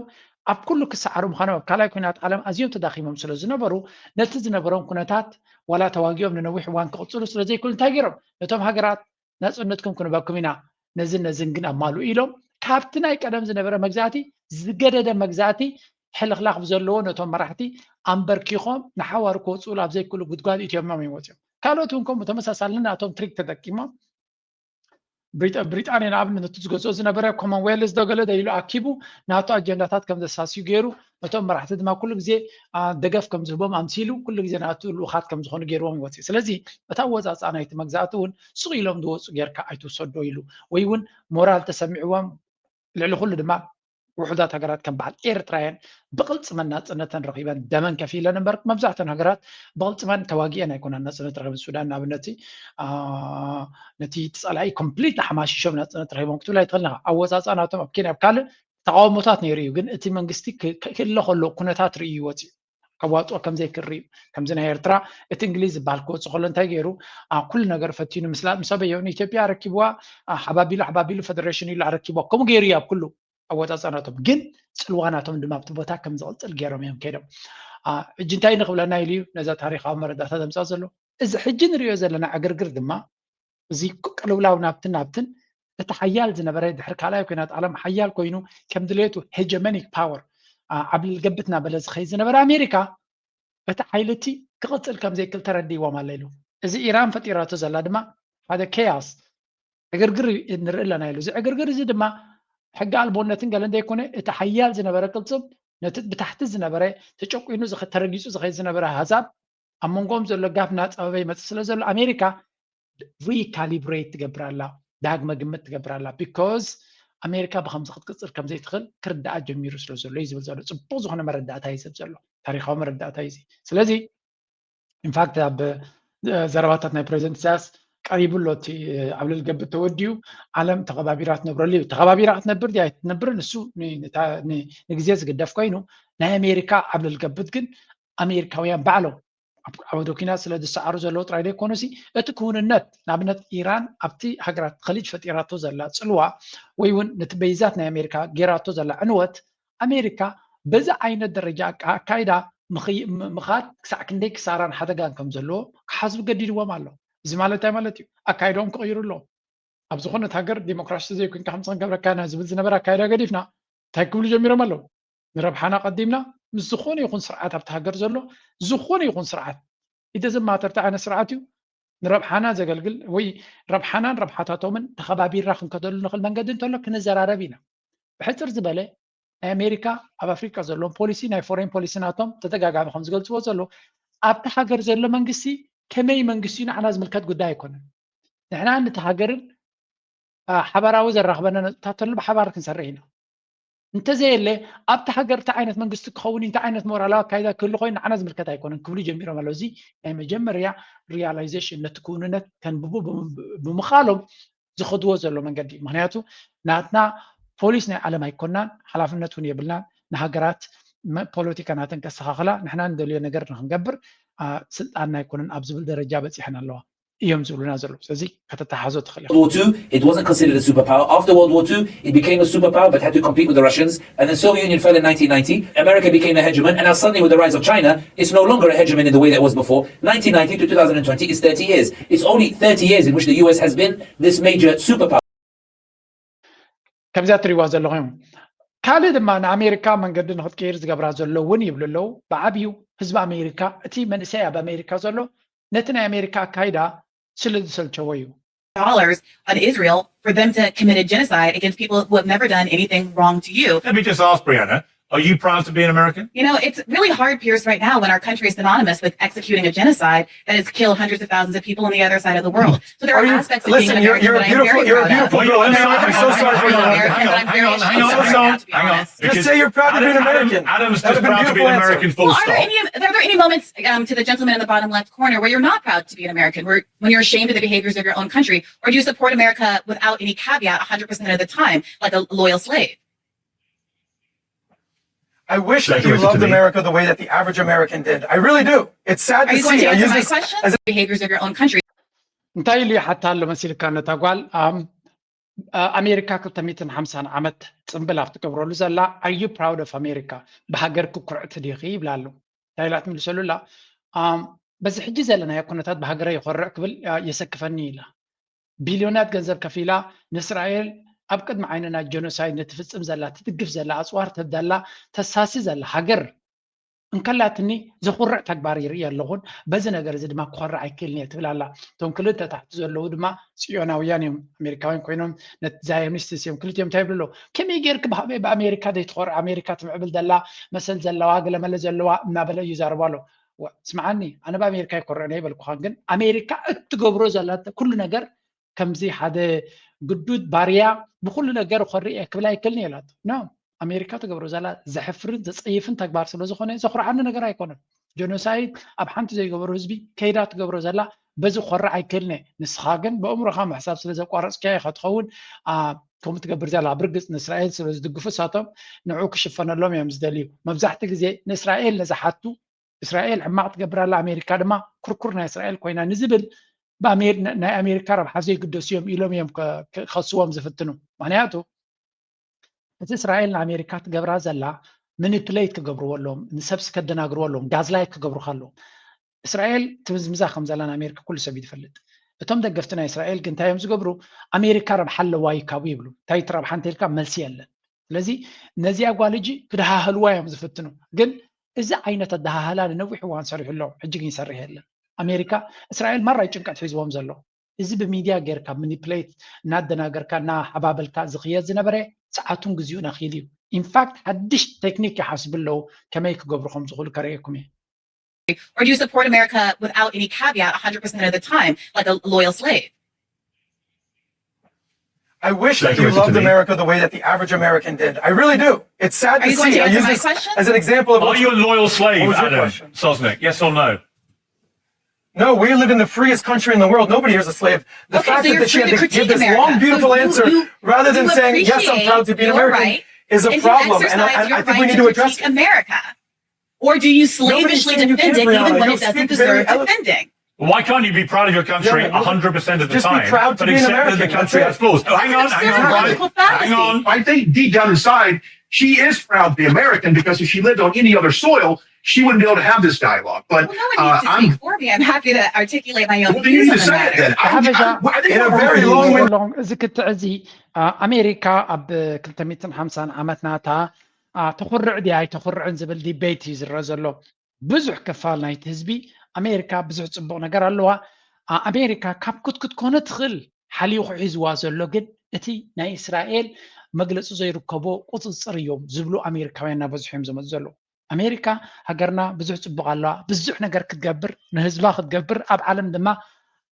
ኣብ ኩሉ ክሰዓሩ ምዃኖም ኣብ ካልኣይ ኩናት ዓለም ኣዝዮም ተዳኺሞም ስለ ዝነበሩ ነቲ ዝነበሮም ኩነታት ዋላ ተዋጊኦም ንነዊሕ እዋን ክቕፅሉ ስለ ዘይክእሉ እንታይ ገይሮም? ነቶም ሃገራት ናፅነትኩም ክንበኩም ኢና ነዝን ነዝን ግን ኣማልኡ ኢሎም ካብቲ ናይ ቀደም ዝነበረ መግዛእቲ ዝገደደ መግዛእቲ ሕልኽላኽ ብዘለዎ ነቶም መራሕቲ ኣንበርኪኾም ንሓዋሩ ክወፅኡሉ ኣብ ዘይክእሉ ጉድጓድ ኢትዮሞም እዮም ወፂኦም። ካልኦት እውን ከምኡ ተመሳሳሊ ናቶም ትሪክ ተጠቂሞም ብሪጣንያ ንኣብነት ነቲ ዝገዝኦ ዝነበረ ኮመንዌልዝ ዶ ገለ ዶ ኢሉ ኣኪቡ ናቱ ኣጀንዳታት ከም ዘሳስዩ ገይሩ ነቶም መራሕቲ ድማ ኩሉ ግዜ ደገፍ ከም ዝህቦም ኣምሲሉ ኩሉ ግዜ ናቱ ልኡኻት ከም ዝኾኑ ገይርዎም ይወፅእ። ስለዚ እቲ ኣወፃፅኣ ናይቲ መግዛእቲ እውን ስቕ ኢሎም ዝወፁ ጌርካ ኣይትውሰዶ ኢሉ ወይ እውን ሞራል ተሰሚዕዎም ልዕሊ ኩሉ ድማ ውሑዳት ሃገራት ከም በዓል ኤርትራየን ብቕልፅመን ናፅነተን ረኺበን ደመን ከፊለን እምበር መብዛሕተን ሃገራት ብቕልፅመን ተዋጊአን ኣይኮናን ናፅነት ረኺበን። ሱዳን ንኣብነት ነቲ ፀላኢ ኮምፕሊት ሓማሽሾም ናፅነት ረኺቦም ክትብል ኣይትኽእል ኢኻ። ኣወፃፅኣ ናቶም ኣብ ኬንያ ኣብ ካልእ ተቃውሞታት ነይሩ እዩ፣ ግን እቲ መንግስቲ ክእለ ከሎ ኩነታት ርእዩ ይወፅእ ከዋፅኦ ከምዘይክእል ርእዩ። ከምዚ ናይ ኤርትራ እቲ እንግሊዝ ዝበሃል ክወፅእ ከሎ እንታይ ገይሩ ኩሉ ነገር ፈቲኑ ምስላ ምስ ኣበዮ ንኢትዮጵያ ኣረኪብዋ ሓባቢሉ ሓባቢሉ ፈደሬሽን ኢሉ ኣረኪብዋ ከምኡ ገይሩ እዩ ኣብ ኩሉ ኣወፃፅኣ ናቶም ግን ፅልዋ ናቶም ድማ ኣብቲ ቦታ ከም ዝቕፅል ገይሮም እዮም ከይዶም። ሕጂ እንታይ ንኽብለና ኢሉ እዩ ነዛ ታሪኻዊ መረዳእታ ዘምፅኣ ዘሎ። እዚ ሕጂ ንሪኦ ዘለና ዕግርግር ድማ እዚ ቅልውላው ናብትን ናብትን እቲ ሓያል ዝነበረ ድሕሪ ካልኣይ ኩናት ዓለም ሓያል ኮይኑ ከም ድሌቱ ሄጀመኒክ ፓወር ዓብልል ገብት እናበለ ዝኸይድ ዝነበረ ኣሜሪካ እቲ ሓይሊ እቲ ክቕፅል ከም ዘይክእል ተረዲእዎም ኣለ ኢሉ። እዚ ኢራን ፈጢራቶ ዘላ ድማ ሓደ ኬያስ ዕግርግር ንርኢ ኣለና ኢሉ። እዚ ዕግርግር እዚ ድማ ሕጊ ኣልቦነትን ገለን ዘይኮነ እቲ ሓያል ዝነበረ ቅልፅም ነቲ ብታሕቲ ዝነበረ ተጨቁኑ ተረጊፁ ዝኸይድ ዝነበረ ኣህዛብ ኣብ መንጎኦም ዘሎ ጋፍ እናፀበበ ይመፅእ ስለ ዘሎ ኣሜሪካ ሪካሊብሬት ትገብር ኣላ፣ ዳግመ ግምት ትገብር ኣላ። ቢኮዝ ኣሜሪካ ብከምዚ ክትቅፅል ከም ዘይትኽእል ክርዳኣ ጀሚሩ ስለ ዘሎ እዩ ዝብል ዘሎ። ፅቡቕ ዝኾነ መረዳእታ እዩ ዝህብ ዘሎ፣ ታሪኻዊ መረዳእታ እዩ እዚ። ስለዚ ኢንፋክት ኣብ ዘረባታት ናይ ፕሬዚደንት ኢሳያስ ቀሪቡ ኣሎ። እቲ ዓብለል ገብር ተወዲኡ ዓለም ተኸባቢራ ትነብረሉ እዩ። ተኸባቢራ ክትነብር ድያ ኣይትነብርን እሱ ንግዜ ዝግደፍ ኮይኑ ናይ ኣሜሪካ ዓብለል ገብር ግን ኣሜሪካውያን ባዕሎም ዓውደ ኲናት ስለ ዝሰዓሩ ዘለዉ ጥራይ ዘይኮኑሲ፣ እቲ ክውንነት፣ ንኣብነት ኢራን ኣብቲ ሃገራት ኸሊጅ ፈጢራቶ ዘላ ጽልዋ ወይ እውን ነቲ በይዛት ናይ ኣሜሪካ ጌራቶ ዘላ ዕንወት፣ ኣሜሪካ በዚ ዓይነት ደረጃ ኣካ- ኣካይዳ ምኽይ- ም- ምኻድ ክሳዕ ክንደይ ክሳራን ሓደጋን ከም ዘለዎ ክሓስቡ ገዲድዎም ኣሎ። እዚ ማለት እንታይ ማለት እዩ? ኣካይዳኦም ክቕይሩ ኣለዎም። ኣብ ዝኾነት ሃገር ዲሞክራሲ ዘይኮንካ ከምዚ ክንገብረካ ኢና ዝብል ዝነበረ ኣካይዳ ገዲፍና እንታይ ክብሉ ጀሚሮም ኣለዉ? ንረብሓና ቀዲምና ምስ ዝኾነ ይኹን ስርዓት ኣብቲ ሃገር ዘሎ ዝኾነ ይኹን ስርዓት ኢደ ዘማተርቲ ዓይነት ስርዓት እዩ ንረብሓና ዘገልግል ወይ ረብሓናን ረብሓታቶምን ተኸባቢርና ክንከደሉ ንኽእል መንገዲ እንተሎ ክንዘራረብ ኢና። ብሕፅር ዝበለ ናይ ኣሜሪካ ኣብ ኣፍሪቃ ዘለዎም ፖሊሲ ናይ ፎሬን ፖሊሲ ናቶም ተደጋጋሚ ከም ዝገልፅዎ ዘሎ ኣብቲ ሃገር ዘሎ መንግስቲ ከመይ መንግስቲ እዩ ንዓና ዝምልከት ጉዳይ ኣይኮነን። ንሕና ነቲ ሃገርን ሓባራዊ ዘራኽበና ነጥብታት ተሎ ብሓባር ክንሰርሕ ኢና። እንተዘየለ ኣብቲ ሃገር እንታይ ዓይነት መንግስቲ ክኸውን እንታይ ዓይነት ሞራላዊ ኣካይዳ ክህሉ ኮይኑ ንዓና ዝምልከት ኣይኮነን ክብሉ ጀሚሮም ኣለዉ። እዚ ናይ መጀመርያ ሪያላይዜሽን ነቲ ክውንነት ከንብቡ ብምኻሎም ዝኸድዎ ዘሎ መንገዲ እዩ። ምክንያቱ ናትና ፖሊስ ናይ ዓለም ኣይኮናን፣ ሓላፍነት እውን የብልናን። ንሃገራት ፖለቲካ ናተን ከስተኻኽላ ንሕና ንደልዮ ነገር ንክንገብር ስልጣንና ኣይኮነን ኣብ ዝብል ደረጃ በፂሐን ኣለዋ እዮም ዝብሉና ዘለዉ። ስለዚ ከተተሓዞ ትኽእል ኢኻ። World War Two, it wasn't considered a superpower. After World War Two, it became a superpower but had to compete with the Russians. And then Soviet Union fell in nineteen ninety. America became a hegemon. And now suddenly with the rise of China, it's no longer a hegemon in the way that it was before. Nineteen ninety to two thousand twenty is thirty years. It's only thirty years in which the U S has been this major superpower. ከምዚኣ ትሪዋ ዘለኹም ካልእ ድማ ንኣሜሪካ መንገዲ ንክትቀይር ዝገብራ ዘሎ እውን ይብሉ ኣለዉ። ብዓብዩ ህዝቢ ኣሜሪካ እቲ መንእሰይ ኣብ ኣሜሪካ ዘሎ ነቲ ናይ ኣሜሪካ ኣካይዳ ስለ ዝሰልቸዎ እዩ። Dollars on Israel for them to commit a genocide against people who have never done anything wrong to you. Let me just ask Brianna, are you proud to be an American? You know, it's really hard, Piers, right now when our country is synonymous with executing a genocide that has killed hundreds of thousands of people on the other side of the world. So there are, are you, aspects of listen, being an American you're, you're that I'm very proud of. Well, you're, I'm, so, I'm so sorry for you. Hang on, hang on, hang on, hang on, hang on. Just say you're proud to be an American. Adam's just proud to be an American, full stop. Are there any moments, um, to the gentleman in the bottom left corner, where you're not proud to be an American, where when you're ashamed of the behaviors of your own country, or do you support America without any caveat one hundred percent of the time, like a loyal slave? I wish that you loved America the way that the average American did. I really do. It's sad to see. I use this as behaviors of your own country. እንታይ ኢሉ ይሓታ ኣሎ መሲልካ ነታ ጓል ኣሜሪካ ክልተ ሚእትን ሓምሳን ዓመት ፅምብል ኣብ ትገብረሉ ዘላ are you proud of America ብሃገርኪ ኩርዕቲ ዲኺ ይብላ ኣሎ እንታይ ኢላ ትምልሰሉ ኣላ በዚ ሕጂ ዘለናዮ ኩነታት ብሃገረ ይኮርዕ ክብል የሰክፈኒ ኢላ ቢልዮናት ገንዘብ ከፊላ ንእስራኤል ኣብ ቅድሚ ዓይንና ጀኖሳይድ ንትፍፅም ዘላ ትድግፍ ዘላ ኣፅዋር ትህብ ዘላ ተሳሲ ዘላ ሃገር እንከላትኒ ዘኹርዕ ተግባር ይርኢ ኣለኹን በዚ ነገር እዚ ድማ ክኾርዕ ኣይክእልን እየ ትብል ኣላ እቶም ክልተ ታሕቲ ዘለዉ ድማ ፅዮናውያን እዮም ኣሜሪካውያን ኮይኖም ነቲ ዛዮኒስትስ እዮም ክልቲኦም እንታይ ይብሉ ኣለዉ ከመይ ጌርክ ብኣሜሪካ ዘይትኾርዕ ኣሜሪካ ትምዕብል ዘላ መሰል ዘለዋ ገለመለ ዘለዋ እናበለ እዩ ይዛረቡ ኣለዉ ስምዓኒ ኣነ ብኣሜሪካ ይኮርዕን ኣይበልኩኻን ግን ኣሜሪካ እትገብሮ ዘላ ኩሉ ነገር ከምዚ ሓደ ግዱድ ባርያ ብኩሉ ነገር ኮርእ እየ ክብል ኣይክእልን እየ ኢላቶ no ኣሜሪካ ትገብሮ ዘላ ዘሕፍርን ዘፀይፍን ተግባር ስለ ዝኾነ ዘኹርዓኒ ነገር ኣይኮነን ጀኖሳይድ ኣብ ሓንቲ ዘይገበሩ ህዝቢ ከይዳ ትገብሮ ዘላ በዚ ኮርዕ ኣይክእልን እየ ንስኻ ግን ብእምሮኻ ምሕሳብ ስለ ዘቋረፅካዮ ኢኻ ትኸውን ከምኡ ትገብር ዘላ ብርግፅ ንእስራኤል ስለ ዝድግፉ እሳቶም ንዑ ክሽፈነሎም እዮም ዝደልዩ መብዛሕቲ ግዜ ንእስራኤል ንዝሓቱ እስራኤል ሕማቕ ትገብር ኣላ ኣሜሪካ ድማ ኩርኩር ናይ እስራኤል ኮይና ንዝብል ናይ ኣሜሪካ ረብሓ ዘይግደሱ እዮም ኢሎም እዮም ክኸስዎም ዝፍትኑ ምክንያቱ እቲ እስራኤል ንኣሜሪካ ትገብራ ዘላ ምኒፕሌት ክገብርዎ ኣለዎም ንሰብሲ ከደናግርዎ ኣለዎም ጋዝላይት ክገብሩካ ኣለዎም እስራኤል ትምዝምዛ ከም ዘላ ንኣሜሪካ ኩሉ ሰብ ይፈልጥ እቶም ደገፍቲ ናይ እስራኤል ግን እንታይ እዮም ዝገብሩ ኣሜሪካ ረብሓ ኣለዋ ይካቡ ይብሉ እንታይ ትረብሓ እንተልካ መልሲ የለን ስለዚ ነዚኣ ጓል ሕጂ ክደሃህልዋ እዮም ዝፍትኑ ግን እዚ ዓይነት ኣደሃህላ ንነዊሕ እዋን ሰሪሑ ኣሎ ሕጂ ግን ይሰርሕ የለን ኣሜሪካ እስራኤል ማራ እዩ ጭንቀት ሒዝዎም ዘሎ እዚ ብሚድያ ጌርካ ምኒፕሌት እናደናገርካ እናሓባበልካ ዝኽየድ ዝነበረ ሰዓቱን ግዚኡን ኣኺሉ እዩ ኢንፋክት ሓድሽ ቴክኒክ ይሓስቡ ኣለዉ ከመይ ክገብሩ ከም ዝኽእሉ ከርእየኩም እየ Or do you support America without any caveat one hundred percent of the time, like a loyal slave? I wish that you loved America the way that the average American did. I really do. It's sad to see. I use this as an example of. Are you a loyal slave, Adam Sosnick? Yes or no? No, we live in the freest country in the world. Nobody here is a slave. The okay, fact so that, that she had to give this America. long, beautiful so you, answer you, rather than saying, yes, I'm proud to be an American, right, is a problem. And I, I think we need to address it. America. Or do you slavishly saying you can't, defend it even Brianna. when You it speak doesn't very deserve elo- defending? Why can't you be proud of your country Yeah, well, one hundred percent of the just be time, proud to but be an accept that the American. country That's has it. flaws? That's Hang on, absurd. hang on, Brian. Logical Hang fallacy. on. I think deep down inside, she is proud to be American, because if she lived on any other soil, she wouldn't be able to have this dialogue. But Well, no one uh, needs to I'm speak for me. I'm happy to articulate my own Well, then you views need on to the say it matter. then. I, Have a I, shot. I, in a Have a very shot. long way. Long- እዚ ክትዕዚ ኣሜሪካ ኣብ ክልተ ሚእትን ሓምሳን ዓመት ናታ ተኹርዕ ድያ ኣይተኹርዕን ዝብል ዲቤት እዩ ዝረአ ዘሎ። ብዙሕ ክፋል ናይቲ ህዝቢ ኣሜሪካ ብዙሕ ፅቡቕ ነገር ኣለዋ። ኣሜሪካ ካብ ክትክት ኮነ ትኽእል ሓሊኹ ሒዝዋ ዘሎ ግን እቲ ናይ እስራኤል መግለፂ ዘይርከቦ ቁፅፅር እዮም ዝብሉ ኣሜሪካውያን እናበዝሑ እዮም ዝመፁ ዘለዉ። ኣሜሪካ ሃገርና ብዙሕ ፅቡቕ ኣለዋ፣ ብዙሕ ነገር ክትገብር፣ ንህዝባ ክትገብር፣ ኣብ ዓለም ድማ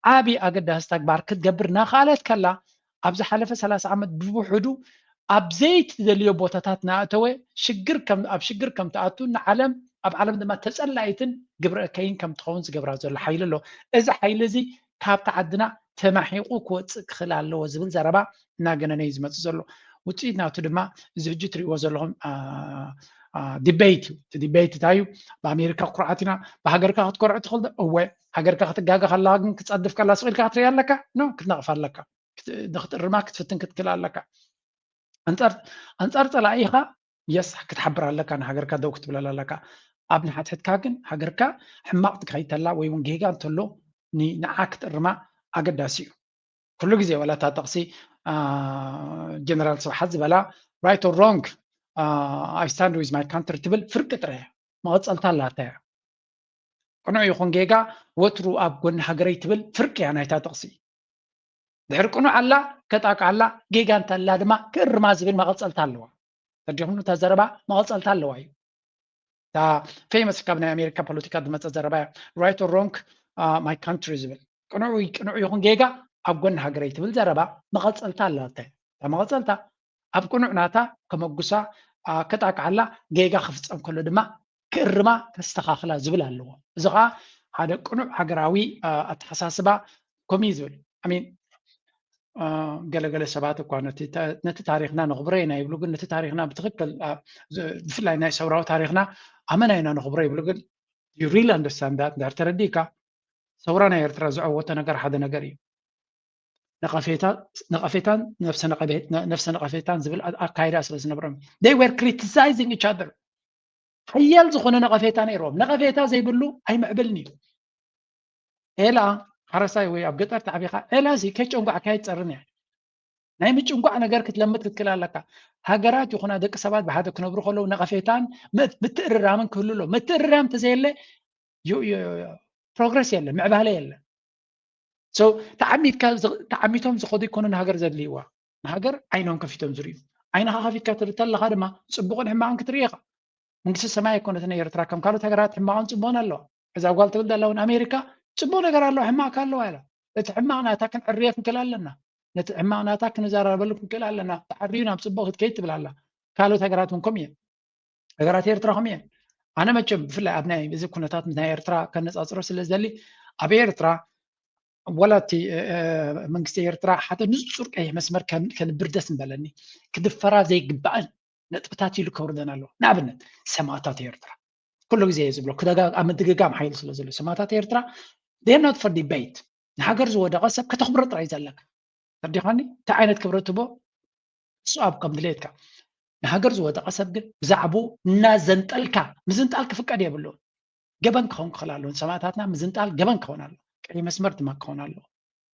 ዓቢ ኣገዳሲ ተግባር ክትገብር እናኸኣለት ከላ፣ ኣብ ዝሓለፈ ሰላሳ ዓመት ብውሕዱ ኣብ ዘይትደልዮ ቦታታት እናኣተወ ሽግር ከም ኣብ ሽግር ከም ትኣቱ፣ ንዓለም ኣብ ዓለም ድማ ተጸላኢትን ግብረ እከይን ከም ትኸውን ዝገብራ ዘሎ ሓይሊ ኣሎ። እዚ ሓይሊ እዚ ካብቲ ዓድና ተማሒቑ ክወፅእ ክኽእል ኣለዎ ዝብል ዘረባ እናገነነ እዩ ዝመፅእ ዘሎ። ውፅኢት ናቱ ድማ እዚ ሕጂ ትሪእዎ ዘለኹም ዲቤት እዩ። እቲ ዲቤት እንታይ እዩ? ብኣሜሪካ ኩርዓት ኢና፣ ብሃገርካ ክትኮርዕ ትኽእል ዶ? እወ። ሃገርካ ክትጋገ ከለኻ ግን ክፀድፍ ከላ ስቕ ኢልካ ክትሪኣ ኣለካ? ኖ፣ ክትነቕፍ ኣለካ። ክት- ንክትእርማ ክትፍትን ክትክእል ኣለካ። ኣንፃር ኣንፃር ፀላኢኻ የስ ክትሓብር ኣለካ፣ ንሃገርካ ደው ክትብለላ ኣለካ። ኣብ ንሓትሕትካ ግን ሃገርካ ሕማቕ ትካይድ ተላ ወይ እውን ጌጋ እንተሎ ን- ንዓ ክትእርማ ኣገዳሲ እዩ። ኩሉ ግዜ ዋላ እታ ጥቕሲ ጀነራል ስብሓት ዝበላ right or wrong I stand with my country ትብል ፍርቂ ጥራይ እያ። መቐፀልታ ኣላታ እያ። ቅኑዕ ይኹን ጌጋ ወትሩ ኣብ ጎኒ ሃገረይ ትብል ፍርቂ እያ ናይታ ጥቕሲ። ድሕሪ ቅኑዕ ኣላ ከጣቅዓላ፣ ጌጋ እንተላ ድማ ክእርማ ዝብል መቐፀልታ ኣለዋ። ተዲኹም እታ ዘረባ መቐፀልታ ኣለዋ እዩ። እታ ፌመስ ካብ ናይ ኣሜሪካ ፖለቲካ ዝመፀ ዘረባ እያ። Right or wrong my country ዝብል ቅኑዕ ቅኑዕ ይኹን ጌጋ ኣብ ጎኒ ሃገረይ ትብል ዘረባ መቐፀልታ ኣለዋ። እታ መቐፀልታ ኣብ ቅኑዕ ናታ ከመጉሳ ከጣቅዓላ፣ ጌጋ ክፍፀም ከሎ ድማ ክእርማ ከስተኻኽላ ዝብል ኣለዎ። እዚ ከዓ ሓደ ቅኑዕ ሃገራዊ ኣተሓሳስባ ከምኡ እዩ ዝብል። ሚን ገለገለ ሰባት እኳ ነቲ ታሪክና ነኽብሮ ኢና ይብሉ፣ ግን ነቲ ታሪክና ብትክክል ብፍላይ ናይ ሰውራዊ ታሪክና ኣመና ኢና ነኽብሮ ይብሉ። ግን you really understand that? እንድሕር ተረዲእካ ሰውራ ናይ ኤርትራ ዝዐወተ ነገር ሓደ ነገር እዩ። ነቐፌታን ነፍሰ ነቐፌታን ዝብል ኣካይዳ ስለ ዝነበሮም they were criticizing each other። ሓያል ዝኾነ ነቐፌታ ነይርዎም። ነቐፌታ ዘይብሉ ኣይምዕብልን እዩ። ኤላ ሓረሳይ ወይ ኣብ ገጠር ተዓቢኻ ኤላ ሲ ከይጨንጓዕካ ኣይትፀርን እያ። ናይ ምጭንጓዕ ነገር ክትለምድ ክትክእል ኣለካ። ሃገራት ይኹና ደቂ ሰባት ብሓደ ክነብሩ ከለዉ ነቐፌታን ምትእርራምን ክህሉ ኣሎ። ምትእርራም ተዘየለ ፕሮግረስ የለን፣ ምዕባለ የለን። ተዓሚቶም ዝኸዱ ይኮኑ ንሃገር ዘድልይዋ። ንሃገር ዓይኖም ከፊቶም ዝርእዩ። ዓይንኻ ከፊትካ ትርኢ ተለኻ ድማ ፅቡቕን ሕማቕን ክትርኢ ኢኻ። መንግስቲ ሰማይ ኣይኮነትን ኤርትራ ከም ካልኦት ሃገራት ሕማቕን ፅቡቕን ኣለዋ። እዛ ጓል ትብል ዘላ እውን ኣሜሪካ ፅቡቕ ነገር ኣለዋ ሕማቕ ኣለዋ ኢላ። እቲ ሕማቕ ናታ ክንዕርዮ ክንክእል ኣለና። ነቲ ሕማቕ ናታ ክንዘራረበሉ ክንክእል ኣለና። ተዓርዩ ናብ ፅቡቕ ክትከይድ ትብል ኣላ። ካልኦት ሃገራት እውን ከምኡ እየን። ሃገራት ኤርትራ ከምኡ እየን። ኣነ መቸም ብፍላይ ኣብ ናይ እዚ ኩነታት ምስ ናይ ኤርትራ ከነፃፅሮ ስለ ዝደሊ ኣብ ኤርትራ ዋላ እቲ መንግስቲ ኤርትራ ሓደ ንፁር ቀይሕ መስመር ከንብር ደስ ምበለኒ። ክድፈራ ዘይግባእን ነጥብታት ኢሉ ከውርደን ኣለዎ። ንኣብነት ሰማእታት ኤርትራ ኩሉ ግዜ እየ ዝብሎ፣ ክደጋ ኣብ ምድግጋም ሓይሊ ስለ ዘሎ ሰማእታት ኤርትራ they're not for debate። ንሃገር ዝወደቐ ሰብ ከተኽብሮ ጥራይ ዘለካ። ተርዲኻኒ? እንታይ ዓይነት ክብረት ትቦ እሱ ኣብ ከም ድሌትካ። ንሃገር ዝወደቐ ሰብ ግን ብዛዕባኡ እናዘንጠልካ ምዝንጣል ክፍቀድ የብሉን። ገበን ክኸውን ክኽእል ኣለዎ። ንሰማእታትና ምዝንጣል ገበን ክኸውን ኣለዎ። ቀይ መስመር ድማ ክኸውን ኣለዎ።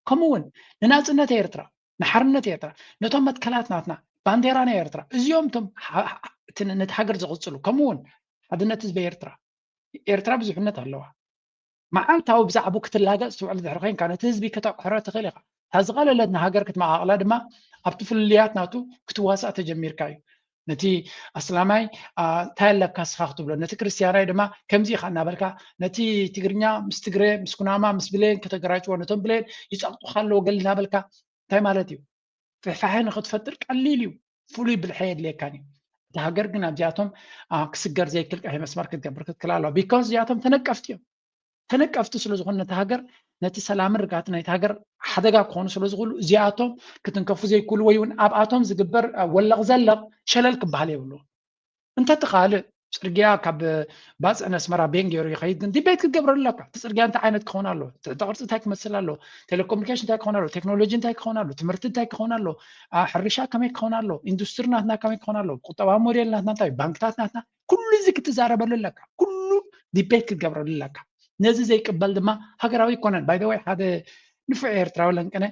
ከምኡ እውን ንናጽነት ኤርትራ፣ ንሓርነት ኤርትራ፣ ነቶም መትከላት ናትና፣ ባንዴራ ናይ ኤርትራ፣ እዚኦም እቶም ነቲ ሃገር ዝቕጽሉ፣ ከምኡ እውን ሓድነት ህዝቢ ኤርትራ። ኤርትራ ብዙሕነት ኣለዋ። መዓልታዊ ብዛዕባኡ ክትላገጽ ትውዕል ድሕሪ ኮይንካ ነቲ ህዝቢ ከተቕሕሮ ትኽእል ኢኻ። እታ ዝቐለለት ንሃገር ክትመቓቕላ ድማ ኣብቲ ፍልልያት ናቱ ክትዋሳእ ተጀሚርካ እዩ። ነቲ ኣስላማይ እንታይ ኣለካ ስኻ ክትብሎ፣ ነቲ ክርስትያናይ ድማ ከምዚ ኢኻ እናበልካ፣ ነቲ ትግርኛ ምስ ትግረ፣ ምስ ኩናማ፣ ምስ ብሌን ከተገራጭዎ፣ ነቶም ብሌን ይጸቕጡኻ ኣለዎ ገል እናበልካ እንታይ ማለት እዩ? ፍሕፋሐ ንኽትፈጥር ቀሊል እዩ። ፍሉይ ብልሐ የድልየካን እዩ። እቲ ሃገር ግን ኣብዚኣቶም ክስገር ዘይክል ቀይሕ መስመር ክትገብር ክትክል ኣለዋ። ቢካዝ እዚኣቶም ተነቀፍቲ እዮም። ተነቀፍቲ ስለ ዝኾኑ ነቲ ሃገር ነቲ ሰላምን ርግኣትን ናይቲ ሃገር ሓደጋ ክኾኑ ስለ ዝኽእሉ እዚኣቶም ክትንከፉ ዘይክእሉ ወይ እውን ኣብኣቶም ዝግበር ወለቕ ዘለቕ ሸለል ክበሃል የብሉ። እንተትኻልእ ጽርግያ ካብ ባጽዕ ነስመራ ቤን ገይሩ ይኸይድ፣ ግን ዲቤት ክትገብረሉ ኣለካ። እቲ ጽርግያ እንታይ ዓይነት ክኸውን ኣለዎ? ትሕተ ቅርጺ እንታይ ክመስል ኣለዎ? ቴሌኮሙኒኬሽን እንታይ ክኸውን ኣለዎ? ቴክኖሎጂ እንታይ ክኸውን ኣለዎ? ትምህርቲ እንታይ ክኸውን ኣለዎ? ሕርሻ ከመይ ክኸውን ኣለዎ? ኢንዱስትሪ ናትና ከመይ ክኸውን ኣለዎ? ቁጠባዊ ሞዴል ናትና እንታይ? ባንክታት ናትና? ኩሉ እዚ ክትዛረበሉ ኣለካ። ኩሉ ዲቤት ክትገብረሉ ኣለካ። ነዚ ዘይቅበል ድማ ሃገራዊ ኣይኮነን። ባይ ዘ ወይ ሓደ ንፉዕ ኤርትራዊ ለንቅነ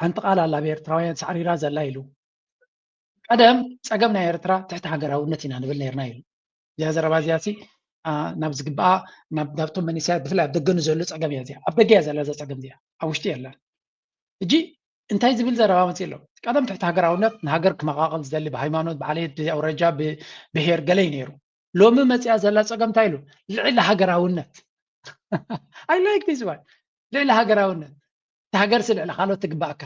ሓንቲ ቃል ኣላ ኣብ ኤርትራውያን ሳዕሪራ ዘላ ኢሉ። ቀደም ጸገም ናይ ኤርትራ ትሕቲ ሃገራውነት ኢና ንብል ነርና ኢሉ። እዚኣ ዘረባ እዚኣ ሲ ናብ ዝግባኣ ናብቶም መንእሰያት ብፍላይ ኣብ ደገ ንዘሎ ጸገም እያ እዚኣ። ኣብ ደገ እያ ዘላ እዛ ጸገም እዚኣ፣ ኣብ ውሽጢ የላን። ሕጂ እንታይ ዝብል ዘረባ መጽእ ኣሎ? ቀደም ትሕቲ ሃገራውነት ንሃገር ክመቓቐል ዝደሊ ብሃይማኖት፣ ብዓሌት፣ ብኣውረጃ፣ ብብሄር ገለ እዩ ነይሩ። ሎሚ መጽያ ዘላ ጸገም እንታይ ኢሉ? ልዕሊ ሃገራውነት። I like this one። ልዕሊ ሃገራውነት። እታ ሃገርሲ ልዕሊ ካልኦት ትግባእካ።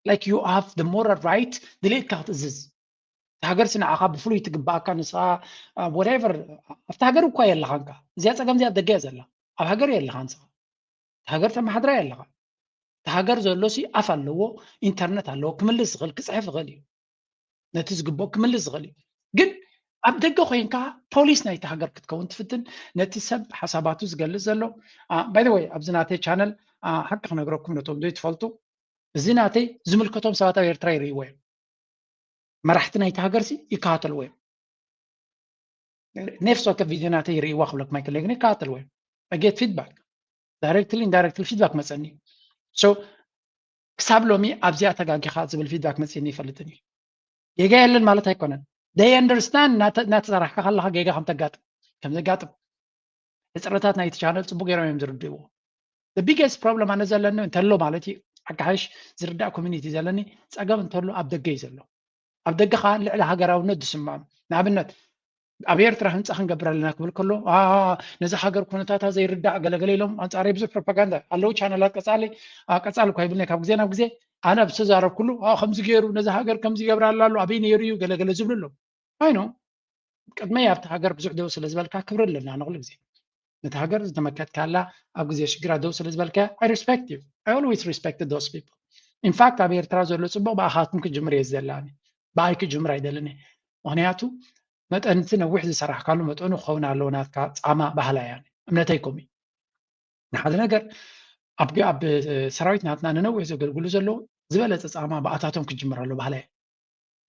Like you have the moral right ድሌትካ ክትእዝዝ። እታ ሃገርሲ ንዓኻ ብፍሉይ ትግባእካ፣ ንስኻ whatever ኣብታ ሃገር እኳ የለኻንካ። እዚኣ ጸገም እዚኣ ኣብ ደገ እያ ዘላ። ኣብ ሃገር የለኻን ንስኻ። እታ ሃገር ተመሓድራ የለኻ። እታ ሃገር ዘሎሲ ኣፍ ኣለዎ፣ ኢንተርነት ኣለዎ፣ ክምልስ ዝኽእል ክጽሕፍ ይኽእል እዩ። ነቲ ዝግብኦ ክምልስ ዝኽእል እዩ። ግን ኣብ ደገ ኮይንካ ፖሊስ ናይቲ ሃገር ክትከውን ትፍትን፣ ነቲ ሰብ ሓሳባቱ ዝገልጽ ዘሎ ባይ ዘ ወይ ኣብዚ ናተይ ቻነል ሓቂ ክነግረኩም ነቶም ዘይትፈልጡ፣ እዚ ናተይ ዝምልከቶም ሰባት ኣብ ኤርትራ ይርእይዎ እዮም። መራሕቲ ናይቲ ሃገርሲ ይከታተልዎ እዮም። ነፍሲ ወከፍ ቪድዮ ናተይ ይርእይዋ ክብለኩም ኣይክእለ፣ ግን ይከታተልዎ እዮም። I get feedback፣ ዳይሬክትሊ ኢንዳይሬክትሊ ፊድባክ መጸኒ። So ክሳብ ሎሚ ኣብዚኣ ተጋጊኻ ዝብል ፊድባክ መጺኒ ይፈልጥን እዩ። ጌጋ የለን ማለት ኣይኮነን። They understand እናተሰራሕካ ከለኻ ጌጋ ከም ተጋጥም ከም ዘጋጥም። ሕጽረታት ናይቲ ቻነል ጽቡቅ ገይሮም እዮም ዝርድእዎ። The biggest problem ኣነ ዘለኒ እንተሎ ማለት እዩ፣ ኣጋሓሽ ዝርዳእ ኮሚኒቲ ዘለኒ ጸገም እንተሎ ኣብ ደገ እዩ ዘሎ። ኣብ ደገ ከዓ ልዕሊ ሃገራውነት ዝስምዖም፣ ንኣብነት ኣብ ኤርትራ ህንፃ ክንገብር ኣለና ክብል ከሎ፣ ነዚ ሃገር ኩነታታ ዘይርዳእ ገለገለ ኢሎም ኣንፃረይ ብዙሕ ፕሮፓጋንዳ ኣለዉ። ቻነላት ቀፃሊ ቀፃሊ እኳ ይብልኒ ካብ ግዜ ናብ ግዜ፣ ኣነ ኣብ ዝተዛረብኩሉ ከምዚ ገይሩ ነዚ ሃገር ከምዚ ይገብር ኣላ ኣሎ፣ ኣበይ ነይሩ እዩ ገለገለ ዝብሉ ኣለዉ። I know ቅድመይ ኣብቲ ሃገር ብዙሕ ደው ስለ ዝበልካ ክብሪ ኣለና ንኩሉ ግዜ። ነቲ ሃገር ዝተመከትካላ ኣብ ግዜ ሽግራ ደው ስለ ዝበልካ I respect you. I always respected those people. In fact ኣብ ኤርትራ ዘሎ ጽቡቕ ብኣኻትኩም ክጅምር እየ ዝደላኒ፣ ብኣይ ክጅምር ኣይደልን እየ። ምኽንያቱ መጠን እቲ ነዊሕ ዝሰራሕካሉ መጠኑ ክኸውን ኣለዎ ናትካ ጻማ ባህላ እያ፣ እምነተይ ከምኡ እዩ። ንሓደ ነገር ኣብ ኣብ ሰራዊት ናትና ንነዊሕ ዘገልግሉ ዘለዉ ዝበለጸ ጻማ ብኣታቶም ክጅምር ኣሎ ባህላ እየ።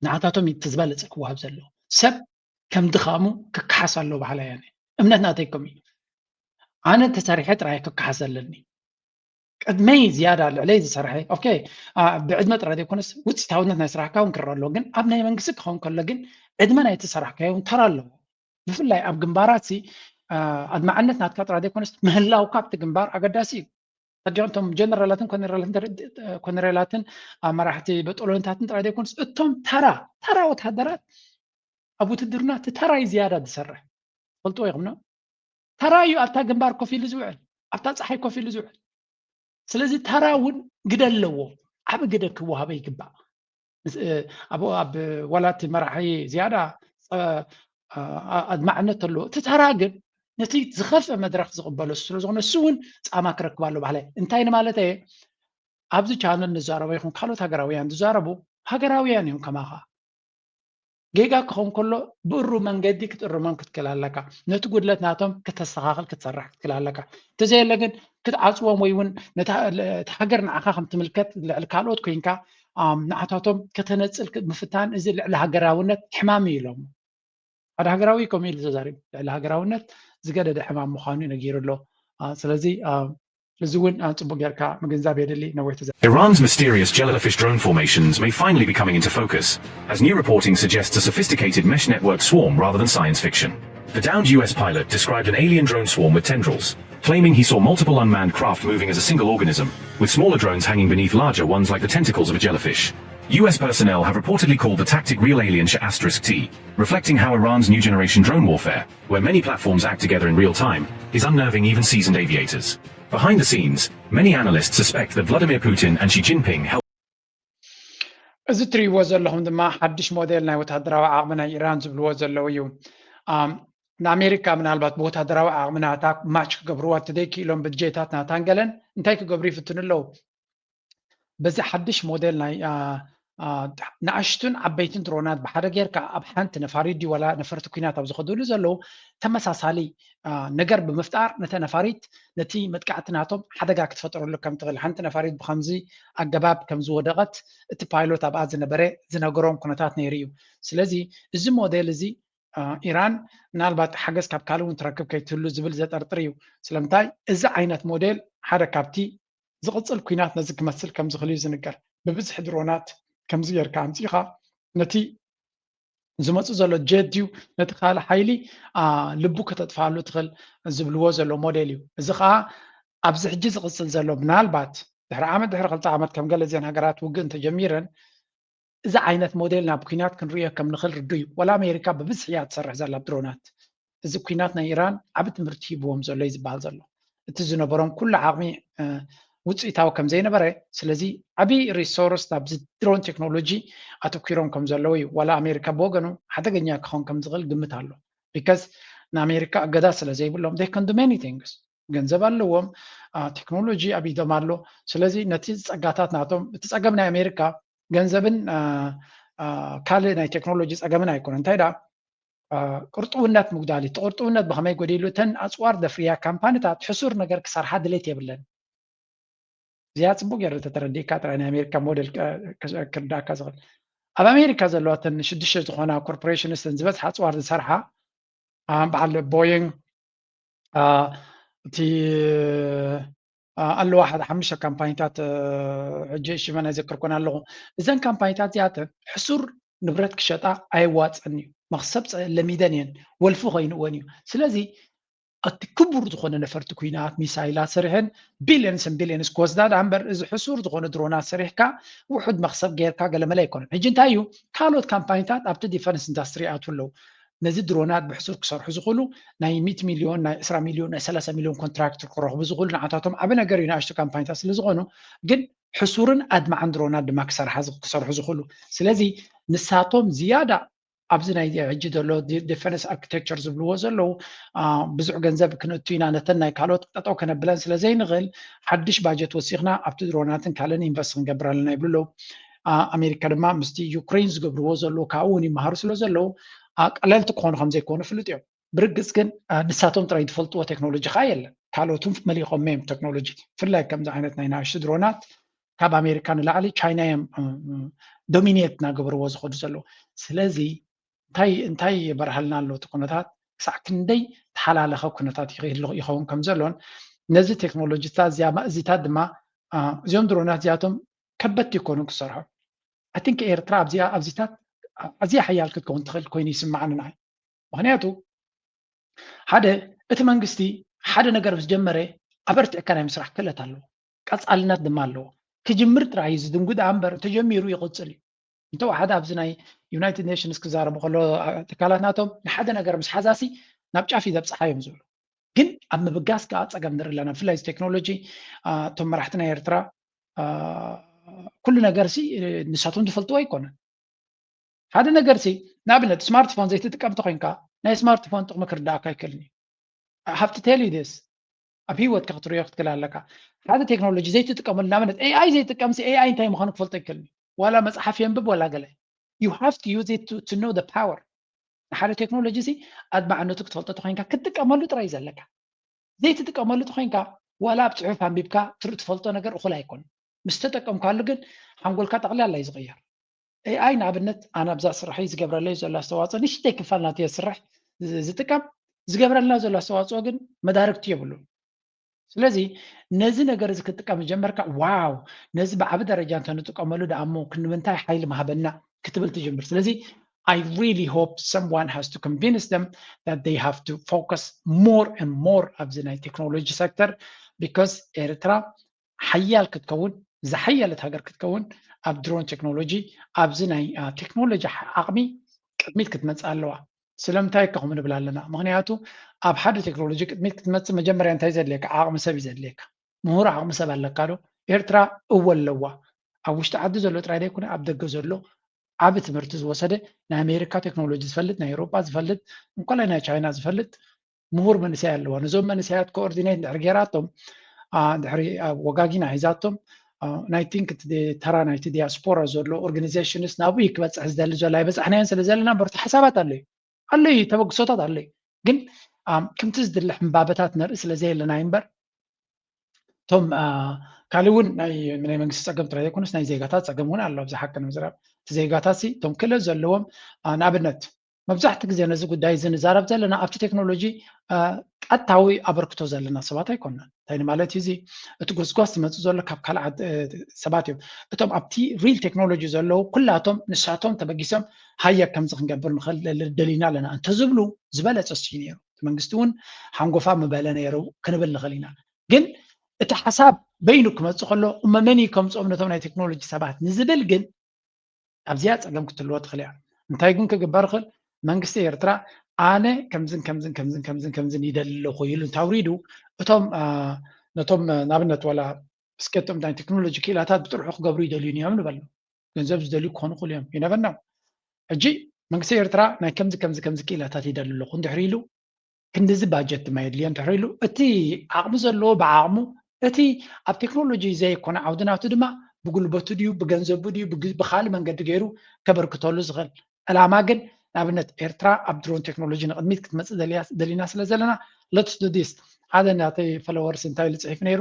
ንዓታቶም እቲ ዝበለጸ ክወሃብ ዘለዎ ሰብ ከም ድኻሙ ክከሓስ ኣለዎ በሃላይ እየ። እምነት ናተይ ከምኡ እዩ። ኣነ ተሰሪሐ ጥራይ ክከሓስ ዘለኒ። ቅድመይ ዝያዳ ልዕለይ ዝሰርሐ okay ብዕድመ ጥራይ ዘይኮነስ ውፅኢታውነት ናይ ስራሕካ እውን ክረአ ኣለዎ። ግን ኣብ ናይ መንግስቲ ክኸውን ከሎ ግን ዕድመ ናይ ተሰራሕካዮ እውን ተራ ኣለዎ። ብፍላይ ኣብ ግንባራት ኣድማዕነት ናትካ ጥራይ ዘይኮነስ ምህላውካ ኣብቲ ግንባር ኣገዳሲ እዩ። ተዲኦም እቶም ጀነራላትን ኮነሬላትን ኮነሬላትን መራሕቲ በጦሎንታትን ጥራይ ዘይኮኑስ እቶም ተራ ተራ ወታደራት ኣብ ውትድርና እቲ ተራ እዩ ዝያዳ ዝሰርሕ። ትፈልጥዎ ኢኹም ነው? ተራ እዩ ኣብታ ግንባር ኮፍ ኢሉ ዝውዕል፣ ኣብታ ፀሓይ ኮፍ ኢሉ ዝውዕል። ስለዚ ተራ እውን ግደ ኣለዎ፣ ዓቢ ግደ ክወሃበ ይግባእ። ኣብ ዋላ እቲ መራሒ ዝያዳ ኣድማዕነት ኣለዎ፣ እቲ ተራ ግን ነቲ ዝኸፍአ መድረኽ ዝቕበሎ ስለ ዝኾነ እሱ እውን ጻማ ክረክብ ኣሎ ባህላይ። እንታይ ንማለት እየ? ኣብዚ ቻነል ንዛረቦ ይኹን ካልኦት ሃገራውያን ዝዛረቡ ሃገራውያን እዮም ከማኻ። ጌጋ ክኸውን ከሎ ብእሩ መንገዲ ክትእርሞም ክትክእል ኣለካ። ነቲ ጉድለት ናቶም ክተስተኻኽል ክትሰርሕ ክትክእል ኣለካ። እንተዘየለ ግን ክትዓፅዎም ወይ እውን ነታ ሃገር ንዓኻ ከም ትምልከት ልዕሊ ካልኦት ኮይንካ ንዓታቶም ከተነፅል ምፍታን እዚ ልዕሊ ሃገራውነት ሕማም እዩ ኢሎም። ሓደ ሃገራዊ ከምኡ ኢሉ ተዛሪቡ። ልዕሊ ሃገራውነት ዝገደደ ሕማም ምዃኑ ነጊሩ ኣሎ። ስለዚ እዚ እውን ጽቡቅ ጌርካ ምግንዛብ የድሊ። ነዊሕ ተዘ- Iran's mysterious jellyfish drone formations may finally be coming into focus, as new reporting suggests a sophisticated mesh network swarm rather than science fiction. The downed U S pilot described an alien drone swarm with tendrils, claiming he saw multiple unmanned craft moving as a single organism, with smaller drones hanging beneath larger ones like the tentacles of a jellyfish. U S personnel have reportedly called the tactic real alien sh-, asterisk T, reflecting how Iran's new generation drone warfare, where many platforms act together in real time, is unnerving even seasoned aviators. Behind the scenes, many analysts suspect that Vladimir Putin and Xi Jinping helped እዚ እትሪእዎ ዘለኹም ድማ ሓድሽ ሞዴል ናይ ወታደራዊ ዓቕሚ ናይ ኢራን ዝብልዎ ዘለዉ እዩ። ንኣሜሪካ ምናልባት ብወታደራዊ ዓቕሚ ናታ ማች ክገብርዋ እንተዘይክኢሎም ብጀታት ናታን ገለን እንታይ ክገብሩ ይፍትኑ ኣለዉ? በዚ ሓድሽ ሞዴል ናይ ንኣሽቱን ዓበይትን ድሮናት ብሓደ ጌርካ ኣብ ሓንቲ ነፋሪት ድዩ ዋላ ነፈርቲ ኩናት ኣብ ዝኸድሉ ዘለዉ ተመሳሳሊ ነገር ብምፍጣር ነተ ነፋሪት ነቲ መጥቃዕቲ ናቶም ሓደጋ ክትፈጥረሉ ከም ትኽእል ሓንቲ ነፋሪት ብከምዚ ኣገባብ ከም ዝወደቐት እቲ ፓይሎት ኣብኣ ዝነበረ ዝነገሮም ኩነታት ነይሩ እዩ። ስለዚ እዚ ሞዴል እዚ ኢራን ምናልባት ሓገዝ ካብ ካልእ እውን ትረክብ ከይትህሉ ዝብል ዘጠርጥር እዩ። ስለምንታይ እዚ ዓይነት ሞዴል ሓደ ካብቲ ዝቕፅል ኩናት ነዚ ክመስል ከም ዝኽእል እዩ ዝንገር። ብብዝሒ ድሮናት ከምዚ ጌርካ ኣምፂኻ ነቲ ዝመፁ ዘሎ ጀት ድዩ ነቲ ካልእ ሓይሊ ልቡ ከተጥፍኣሉ ትኽእል ዝብልዎ ዘሎ ሞዴል እዩ። እዚ ከዓ ኣብዚ ሕጂ ዝቕፅል ዘሎ ምናልባት ድሕሪ ዓመት ድሕሪ ክልተ ዓመት ከም ገለ እዘን ሃገራት ውግእ እንተጀሚረን እዚ ዓይነት ሞዴል ናብ ኩናት ክንርእዮ ከም ንኽእል ርዱ እዩ። ወላ ኣሜሪካ ብብዝሒ እያ ትሰርሕ ዘላ ድሮናት። እዚ ኩናት ናይ ኢራን ዓቢ ትምህርቲ ሂብዎም ዘሎ እዩ ዝበሃል ዘሎ። እቲ ዝነበሮም ኩሉ ዓቕሚ ውፅኢታዊ ከም ዘይነበረ፣ ስለዚ ዓቢ ሪሶርስ ናብዚ ድሮን ቴክኖሎጂ ኣተኪሮም ከም ዘለዉ እዩ። ዋላ ኣሜሪካ ብወገኑ ሓደገኛ ክኸውን ከም ዝኽእል ግምት ኣሎ። ቢካዝ ንኣሜሪካ እገዳ ስለ ዘይብሎም they can do many things። ገንዘብ ኣለዎም፣ ቴክኖሎጂ ኣብ ኢዶም ኣሎ። ስለዚ ነቲ ጸጋታት ናቶም እቲ ጸገም ናይ ኣሜሪካ ገንዘብን ካልእ ናይ ቴክኖሎጂ ጸገምን ኣይኮነ እንታይ ዳ ቅርጥውነት ምጉዳል እቲ ቅርጥውነት ብኸመይ ጎዲሉ እተን ኣፅዋር ዘፍርያ ካምፓኒታት ሕሱር ነገር ክሰርሓ ድሌት የብለን። እዚኣ ፅቡቅ ገይረ ተተረዲእካ ጥራይ ናይ ኣሜሪካ ሞዴል ክርዳእካ ዝኽእል ኣብ ኣሜሪካ ዘለዋ እተን ሽዱሽተ ዝኾና ኮርፖሬሽንስ ዝበዝሓ ኣፅዋር ዝሰርሓ በዓል ቦይንግ እቲ ኣለዋ ሓደ ሓሙሽተ ካምፓኒታት ሕጂ ሽመን ኣይዘክርኮን ኣለኹ። እዘን ካምፓኒታት እዚኣተን ሕሱር ንብረት ክሸጣ ኣየዋፀን እዩ። መክሰብ ለሚደን እየን ወልፊ ኮይንወን እዩ። ስለዚ እቲ ክቡር ዝኾነ ነፈርቲ ኩናት ሚሳይላት ሰሪሐን ቢልዮንስን ቢልዮንስ ክወስዳ ዳ እምበር እዚ ሕሱር ዝኾነ ድሮናት ሰሪሕካ ውሑድ መክሰብ ጌርካ ገለመለ ኣይኮነን። ሕጂ እንታይ እዩ ካልኦት ካምፓኒታት ኣብቲ ዲፈንስ ኢንዳስትሪ ኣትው ኣለዉ። ነዚ ድሮናት ብሕሱር ክሰርሑ ዝኽእሉ ናይ ሚእቲ ሚልዮን ናይ ዕስራ ሚልዮን ናይ ሰላሳ ሚልዮን ኮንትራክት ክረኽቡ ዝኽእሉ ንዓታቶም ዓቢ ነገር እዩ ንኣሽቱ ካምፓኒታት ስለ ዝኾኑ ግን ሕሱርን ኣድማዕን ድሮናት ድማ ክሰርሓ ክሰርሑ ዝኽእሉ። ስለዚ ንሳቶም ዝያዳ ኣብዚ ናይ ሕጂ ዘሎ ዲፈንስ ኣርክቴክቸር ዝብልዎ ዘለዉ ብዙሕ ገንዘብ ክንእቱ ኢና ነተን ናይ ካልኦት ጠጠው ከነብለን ስለ ዘይንኽእል ሓድሽ ባጀት ወሲኽና ኣብቲ ድሮናትን ካልእን ኢንቨስት ክንገብር ኣለና ይብሉ ኣለዉ። ኣሜሪካ ድማ ምስቲ ዩክሬን ዝገብርዎ ዘለዉ ካብኡ እውን ይመሃሩ ስለ ዘለዉ ቀለልቲ ክኾኑ ከም ዘይኮኑ ፍሉጥ እዮም። ብርግፅ ግን ንሳቶም ጥራይ ዝፈልጥዎ ቴክኖሎጂ ከዓ የለን። ካልኦት እውን መሊቖም እዮም ቴክኖሎጂ ብፍላይ ከምዚ ዓይነት ናይ ንኣሽቱ ድሮናት ካብ ኣሜሪካ ንላዕሊ ቻይና እዮም ዶሚኔት እናገበርዎ ዝኸዱ ዘለዉ። ስለዚ እንታይ እንታይ የበርሃልና ኣሎ እቲ ኩነታት ክሳዕ ክንደይ ተሓላለኸ ኩነታት ይኸውን ከም ዘሎን ነዚ ቴክኖሎጂታት እዚታት ድማ እዚኦም ድሮናት እዚኣቶም ከበድቲ ይኮኑ ክሰርሖ። ኣይ ቲንክ ኤርትራ ኣብዚኣ ኣብዚታት ኣዝያ ሓያል ክትከውን ትኽእል ኮይኑ ይስማዓኒ ንዓይ። ምክንያቱ ሓደ እቲ መንግስቲ ሓደ ነገር ምስ ጀመረ ኣበርቲዕካ ናይ ምስራሕ ክእለት ኣለዎ፣ ቀፃልነት ድማ ኣለዎ። ክጅምር ጥራይ እዩ ዝድንጉ ደኣ እምበር ተጀሚሩ ይቕፅል እዩ። እንተወሓደ ኣብዚ ናይ ዩናይትድ ኔሽንስ ክዛረቡ ከሎ ትካላት ናቶም ንሓደ ነገር ምስ ሓዛሲ ናብ ጫፍ እዩ ዘብፅሓ እዮም ዝብሉ። ግን ኣብ ምብጋስ ከዓ ፀገም ንርኢ ኣለና። ብፍላይ እዚ ቴክኖሎጂ እቶም መራሕቲ ናይ ኤርትራ ኩሉ ነገር ሲ ንሳቶም ዝፈልጥዎ ኣይኮነን። ሓደ ነገር ሲ ንኣብነት ስማርትፎን ዘይትጥቀም ተኮይንካ ናይ ስማርትፎን ጥቕሚ ክርዳእካ ኣይክእልን እዩ። ሃፍቲ ቴል ዩ ስ ኣብ ህይወትካ ክትሪኦ ክትክእል ኣለካ። ሓደ ቴክኖሎጂ ዘይትጥቀመሉ ንኣብነት ኤኣይ ዘይጥቀም ሲ ኤኣይ እንታይ ምዃኑ ክፈልጦ ኣይክእልን እዩ። ዋላ መፅሓፍ የንብብ ዋላ ገለ you have to use it to, to know the power ንሓደ ቴክኖሎጂ ሲ ኣድማዕነቱ ክትፈልጦ ተኮይንካ ክትጥቀመሉ ጥራይ እዩ ዘለካ። ዘይትጥቀመሉ ተኮይንካ ዋላ ኣብ ፅሑፍ ኣንቢብካ ትርኢ ትፈልጦ ነገር እኹል ኣይኮን። ምስ ተጠቀምካሉ ግን ሓንጎልካ ጠቕላላ እዩ ዝቕየር። ኤኣይ ንኣብነት ኣነ ኣብዛ ስርሐይ ዝገብረለይ ዘሎ ኣስተዋፅኦ ንእሽተይ ክፋል ናተይ ስርሕ ዝጥቀም ዝገብረልና ዘሎ ኣስተዋፅኦ ግን መዳርግቲ የብሉን። ስለዚ ነዚ ነገር እዚ ክትጥቀም ዝጀመርካ ዋው ነዚ ብዓቢ ደረጃ እንተንጥቀመሉ ደኣ እሞ ክንምንታይ ሓይሊ ምሃበና ክትብል ትጅምር። ስለዚ I really hope someone has to convince them that they have to focus more and more ኣብዚ ናይ ቴክኖሎጂ ሴክተር because ኤርትራ ሓያል ክትከውን ዝሓየለት ሃገር ክትከውን ኣብ ድሮን ቴክኖሎጂ ኣብዚ ናይ ቴክኖሎጂ ዓቕሚ ቅድሚት ክትመፅእ ኣለዋ። ስለምንታይ ከምኡ ንብል ኣለና? ምክንያቱ ኣብ ሓደ ቴክኖሎጂ ቅድሚት ክትመፅእ መጀመርያ እንታይ ዘድልየካ? ዓቕሚ ሰብ እዩ ዘድልየካ። ምሁር ዓቕሚ ሰብ ኣለካ ዶ? ኤርትራ እወ ኣለዋ። ኣብ ውሽጢ ዓዲ ዘሎ ጥራይ ዘይኮነ ኣብ ደገ ዘሎ ዓቢ ትምህርቲ ዝወሰደ ናይ ኣሜሪካ ቴክኖሎጂ ዝፈልጥ ናይ ኤውሮጳ ዝፈልጥ እንኮላይ ናይ ቻይና ዝፈልጥ ምሁር መንእሰይ ኣለዋ። ነዞም መንእሰያት ኮኦርዲኔት እንድሕር ጌራቶም ድሕሪ ወጋጊና ሒዛቶም ናይ ቲንክ ተራ ናይቲ ዲያስፖራ ዘሎ ኦርጋኒዜሽንስ ናብኡ ክበፅሕ ዝደሊ ዘሎ ኣይበፃሕናዮን ስለ ዘለና በርቲ ሓሳባት ኣለዩ ኣለዩ ተበግሶታት ኣለዩ ግን ከምቲ ዝድለ ሕምባበታት ንርኢ ስለ ዘየለና እምበር እቶም ካልእ እውን ናይ መንግስቲ ፀገም ጥራይ ዘይኮነስ ናይ ዜጋታት ፀገም እውን ኣሎ ኣብዚ ሓቂ ንምዝራብ እቲ ዜጋታት ሲ እቶም ክእለት ዘለዎም ንኣብነት መብዛሕቲ ግዜ ነዚ ጉዳይ እዚ ንዛረብ ዘለና ኣብቲ ቴክኖሎጂ ቀጥታዊ ኣበርክቶ ዘለና ሰባት ኣይኮንና እንታይ ማለት እዩ እዚ እቲ ጎስጓስ ዝመፅእ ዘሎ ካብ ካልእ ሰባት እዮም እቶም ኣብቲ ሪል ቴክኖሎጂ ዘለዉ ኩላቶም ንሳቶም ተበጊሶም ሃየ ከምዚ ክንገብር ንኽእል ደሊና ኣለና እንተዝብሉ ዝበለፀ ሲ ነይሩ እቲ መንግስቲ እውን ሓንጎፋ ምበለ ነይሩ ክንብል ንኽእል ኢና ግን እቲ ሓሳብ በይኑ ክመፅእ ከሎ እመመን ከምፅኦም ነቶም ናይ ቴክኖሎጂ ሰባት ንዝብል ግን ኣብዚኣ ፀገም ክትልዎ ትኽእል እያ እንታይ ግን ክግበር ይኽእል መንግስቲ ኤርትራ ኣነ ከምዝን ከምዝን ከምዝን ከምዝን ከምዝን ይደሊ ኣለኹ ኢሉ እንታውሪዱ እቶም ነቶም ንኣብነት ዋላ እስከቶም ናይ ቴክኖሎጂ ክኢላታት ብጥርሑ ክገብሩ ይደልዩ እዮም ንበል ገንዘብ ዝደልዩ ክኾኑ ክእሉ እዮም ይነበና ሕጂ መንግስቲ ኤርትራ ናይ ከምዚ ከምዚ ከምዚ ክኢላታት ይደሊ ኣለኹ እንድሕሪ ኢሉ ክንድዚ ባጀት ድማ የድልዮ እንድሕሪ ኢሉ እቲ ዓቕሚ ዘለዎ ብዓቕሙ እቲ ኣብ ቴክኖሎጂ ዘይኮነ ዓውዲ ናቱ ድማ ብጉልበቱ ድዩ ብገንዘቡ ድዩ ብካልእ መንገዲ ገይሩ ከበርክተሉ ዝኽእል ዕላማ ግን ንኣብነት ኤርትራ ኣብ ድሮን ቴክኖሎጂ ንቕድሚት ክትመፅእ ደሊና ስለ ዘለና let's do this ሓደ ናተይ ፈለወርስ እንታይ ኢሉ ፅሒፍ ነይሩ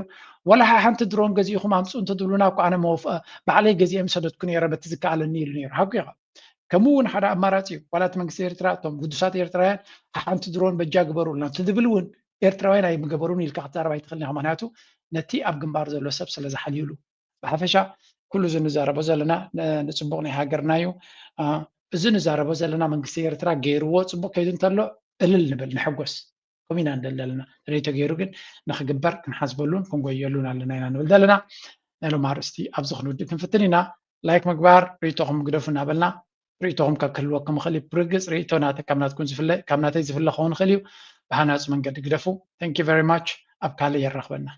ወላ ሓንቲ ድሮን ገዚእኹም ኣምፅኡ እንተትብሉና እኮ ኣነ መወፍአ ባዕለይ ገዚኤ ምሰደድኩ ነይረ በቲ ዝከኣለኒ ኢሉ ነይሩ ሓቁ ኢኻ ከምኡ እውን ሓደ ኣማራፂ እዩ ዋላ እቲ መንግስቲ ኤርትራ እቶም ግዱሳት ኤርትራውያን ሓንቲ ድሮን በጃ ግበሩልና ትድብል እውን ኤርትራውያን ኣይምገበሩን ኢልካ ክትዛረብ ኣይትኽእል ኢኻ ምክንያቱ ነቲ ኣብ ግንባር ዘሎ ሰብ ስለ ዝሓልዩሉ ብሓፈሻ ኩሉ እዚ ንዛረቦ ዘለና ንፅቡቕ ናይ ሃገርና እዩ እዚ ንዛረቦ ዘለና መንግስቲ ኤርትራ ገይርዎ ፅቡቕ ከይዱ እንተሎ እልል ንብል ንሕጎስ ከምኡ ኢና ንደሊ ዘለና ተደይ ተገይሩ ግን ንክግበር ክንሓስበሉን ክንጎየሉን ኣለና ኢና ንብል ዘለና ናይ ሎም ኣርእስቲ ኣብዚ ክንውድእ ክንፍትን ኢና ላይክ ምግባር ርእቶኹም ግደፉ እናበልና ርእቶኹም ካብ ክህልወኩም ይኽእል እዩ ብርግፅ ርእቶ ናተ ካብ ናትኩም ዝፍለ ካብ ናተይ ዝፍለ ክኸውን ይኽእል እዩ ብሃናፂ መንገዲ ግደፉ thank you very much ኣብ ካልእ የራኽበና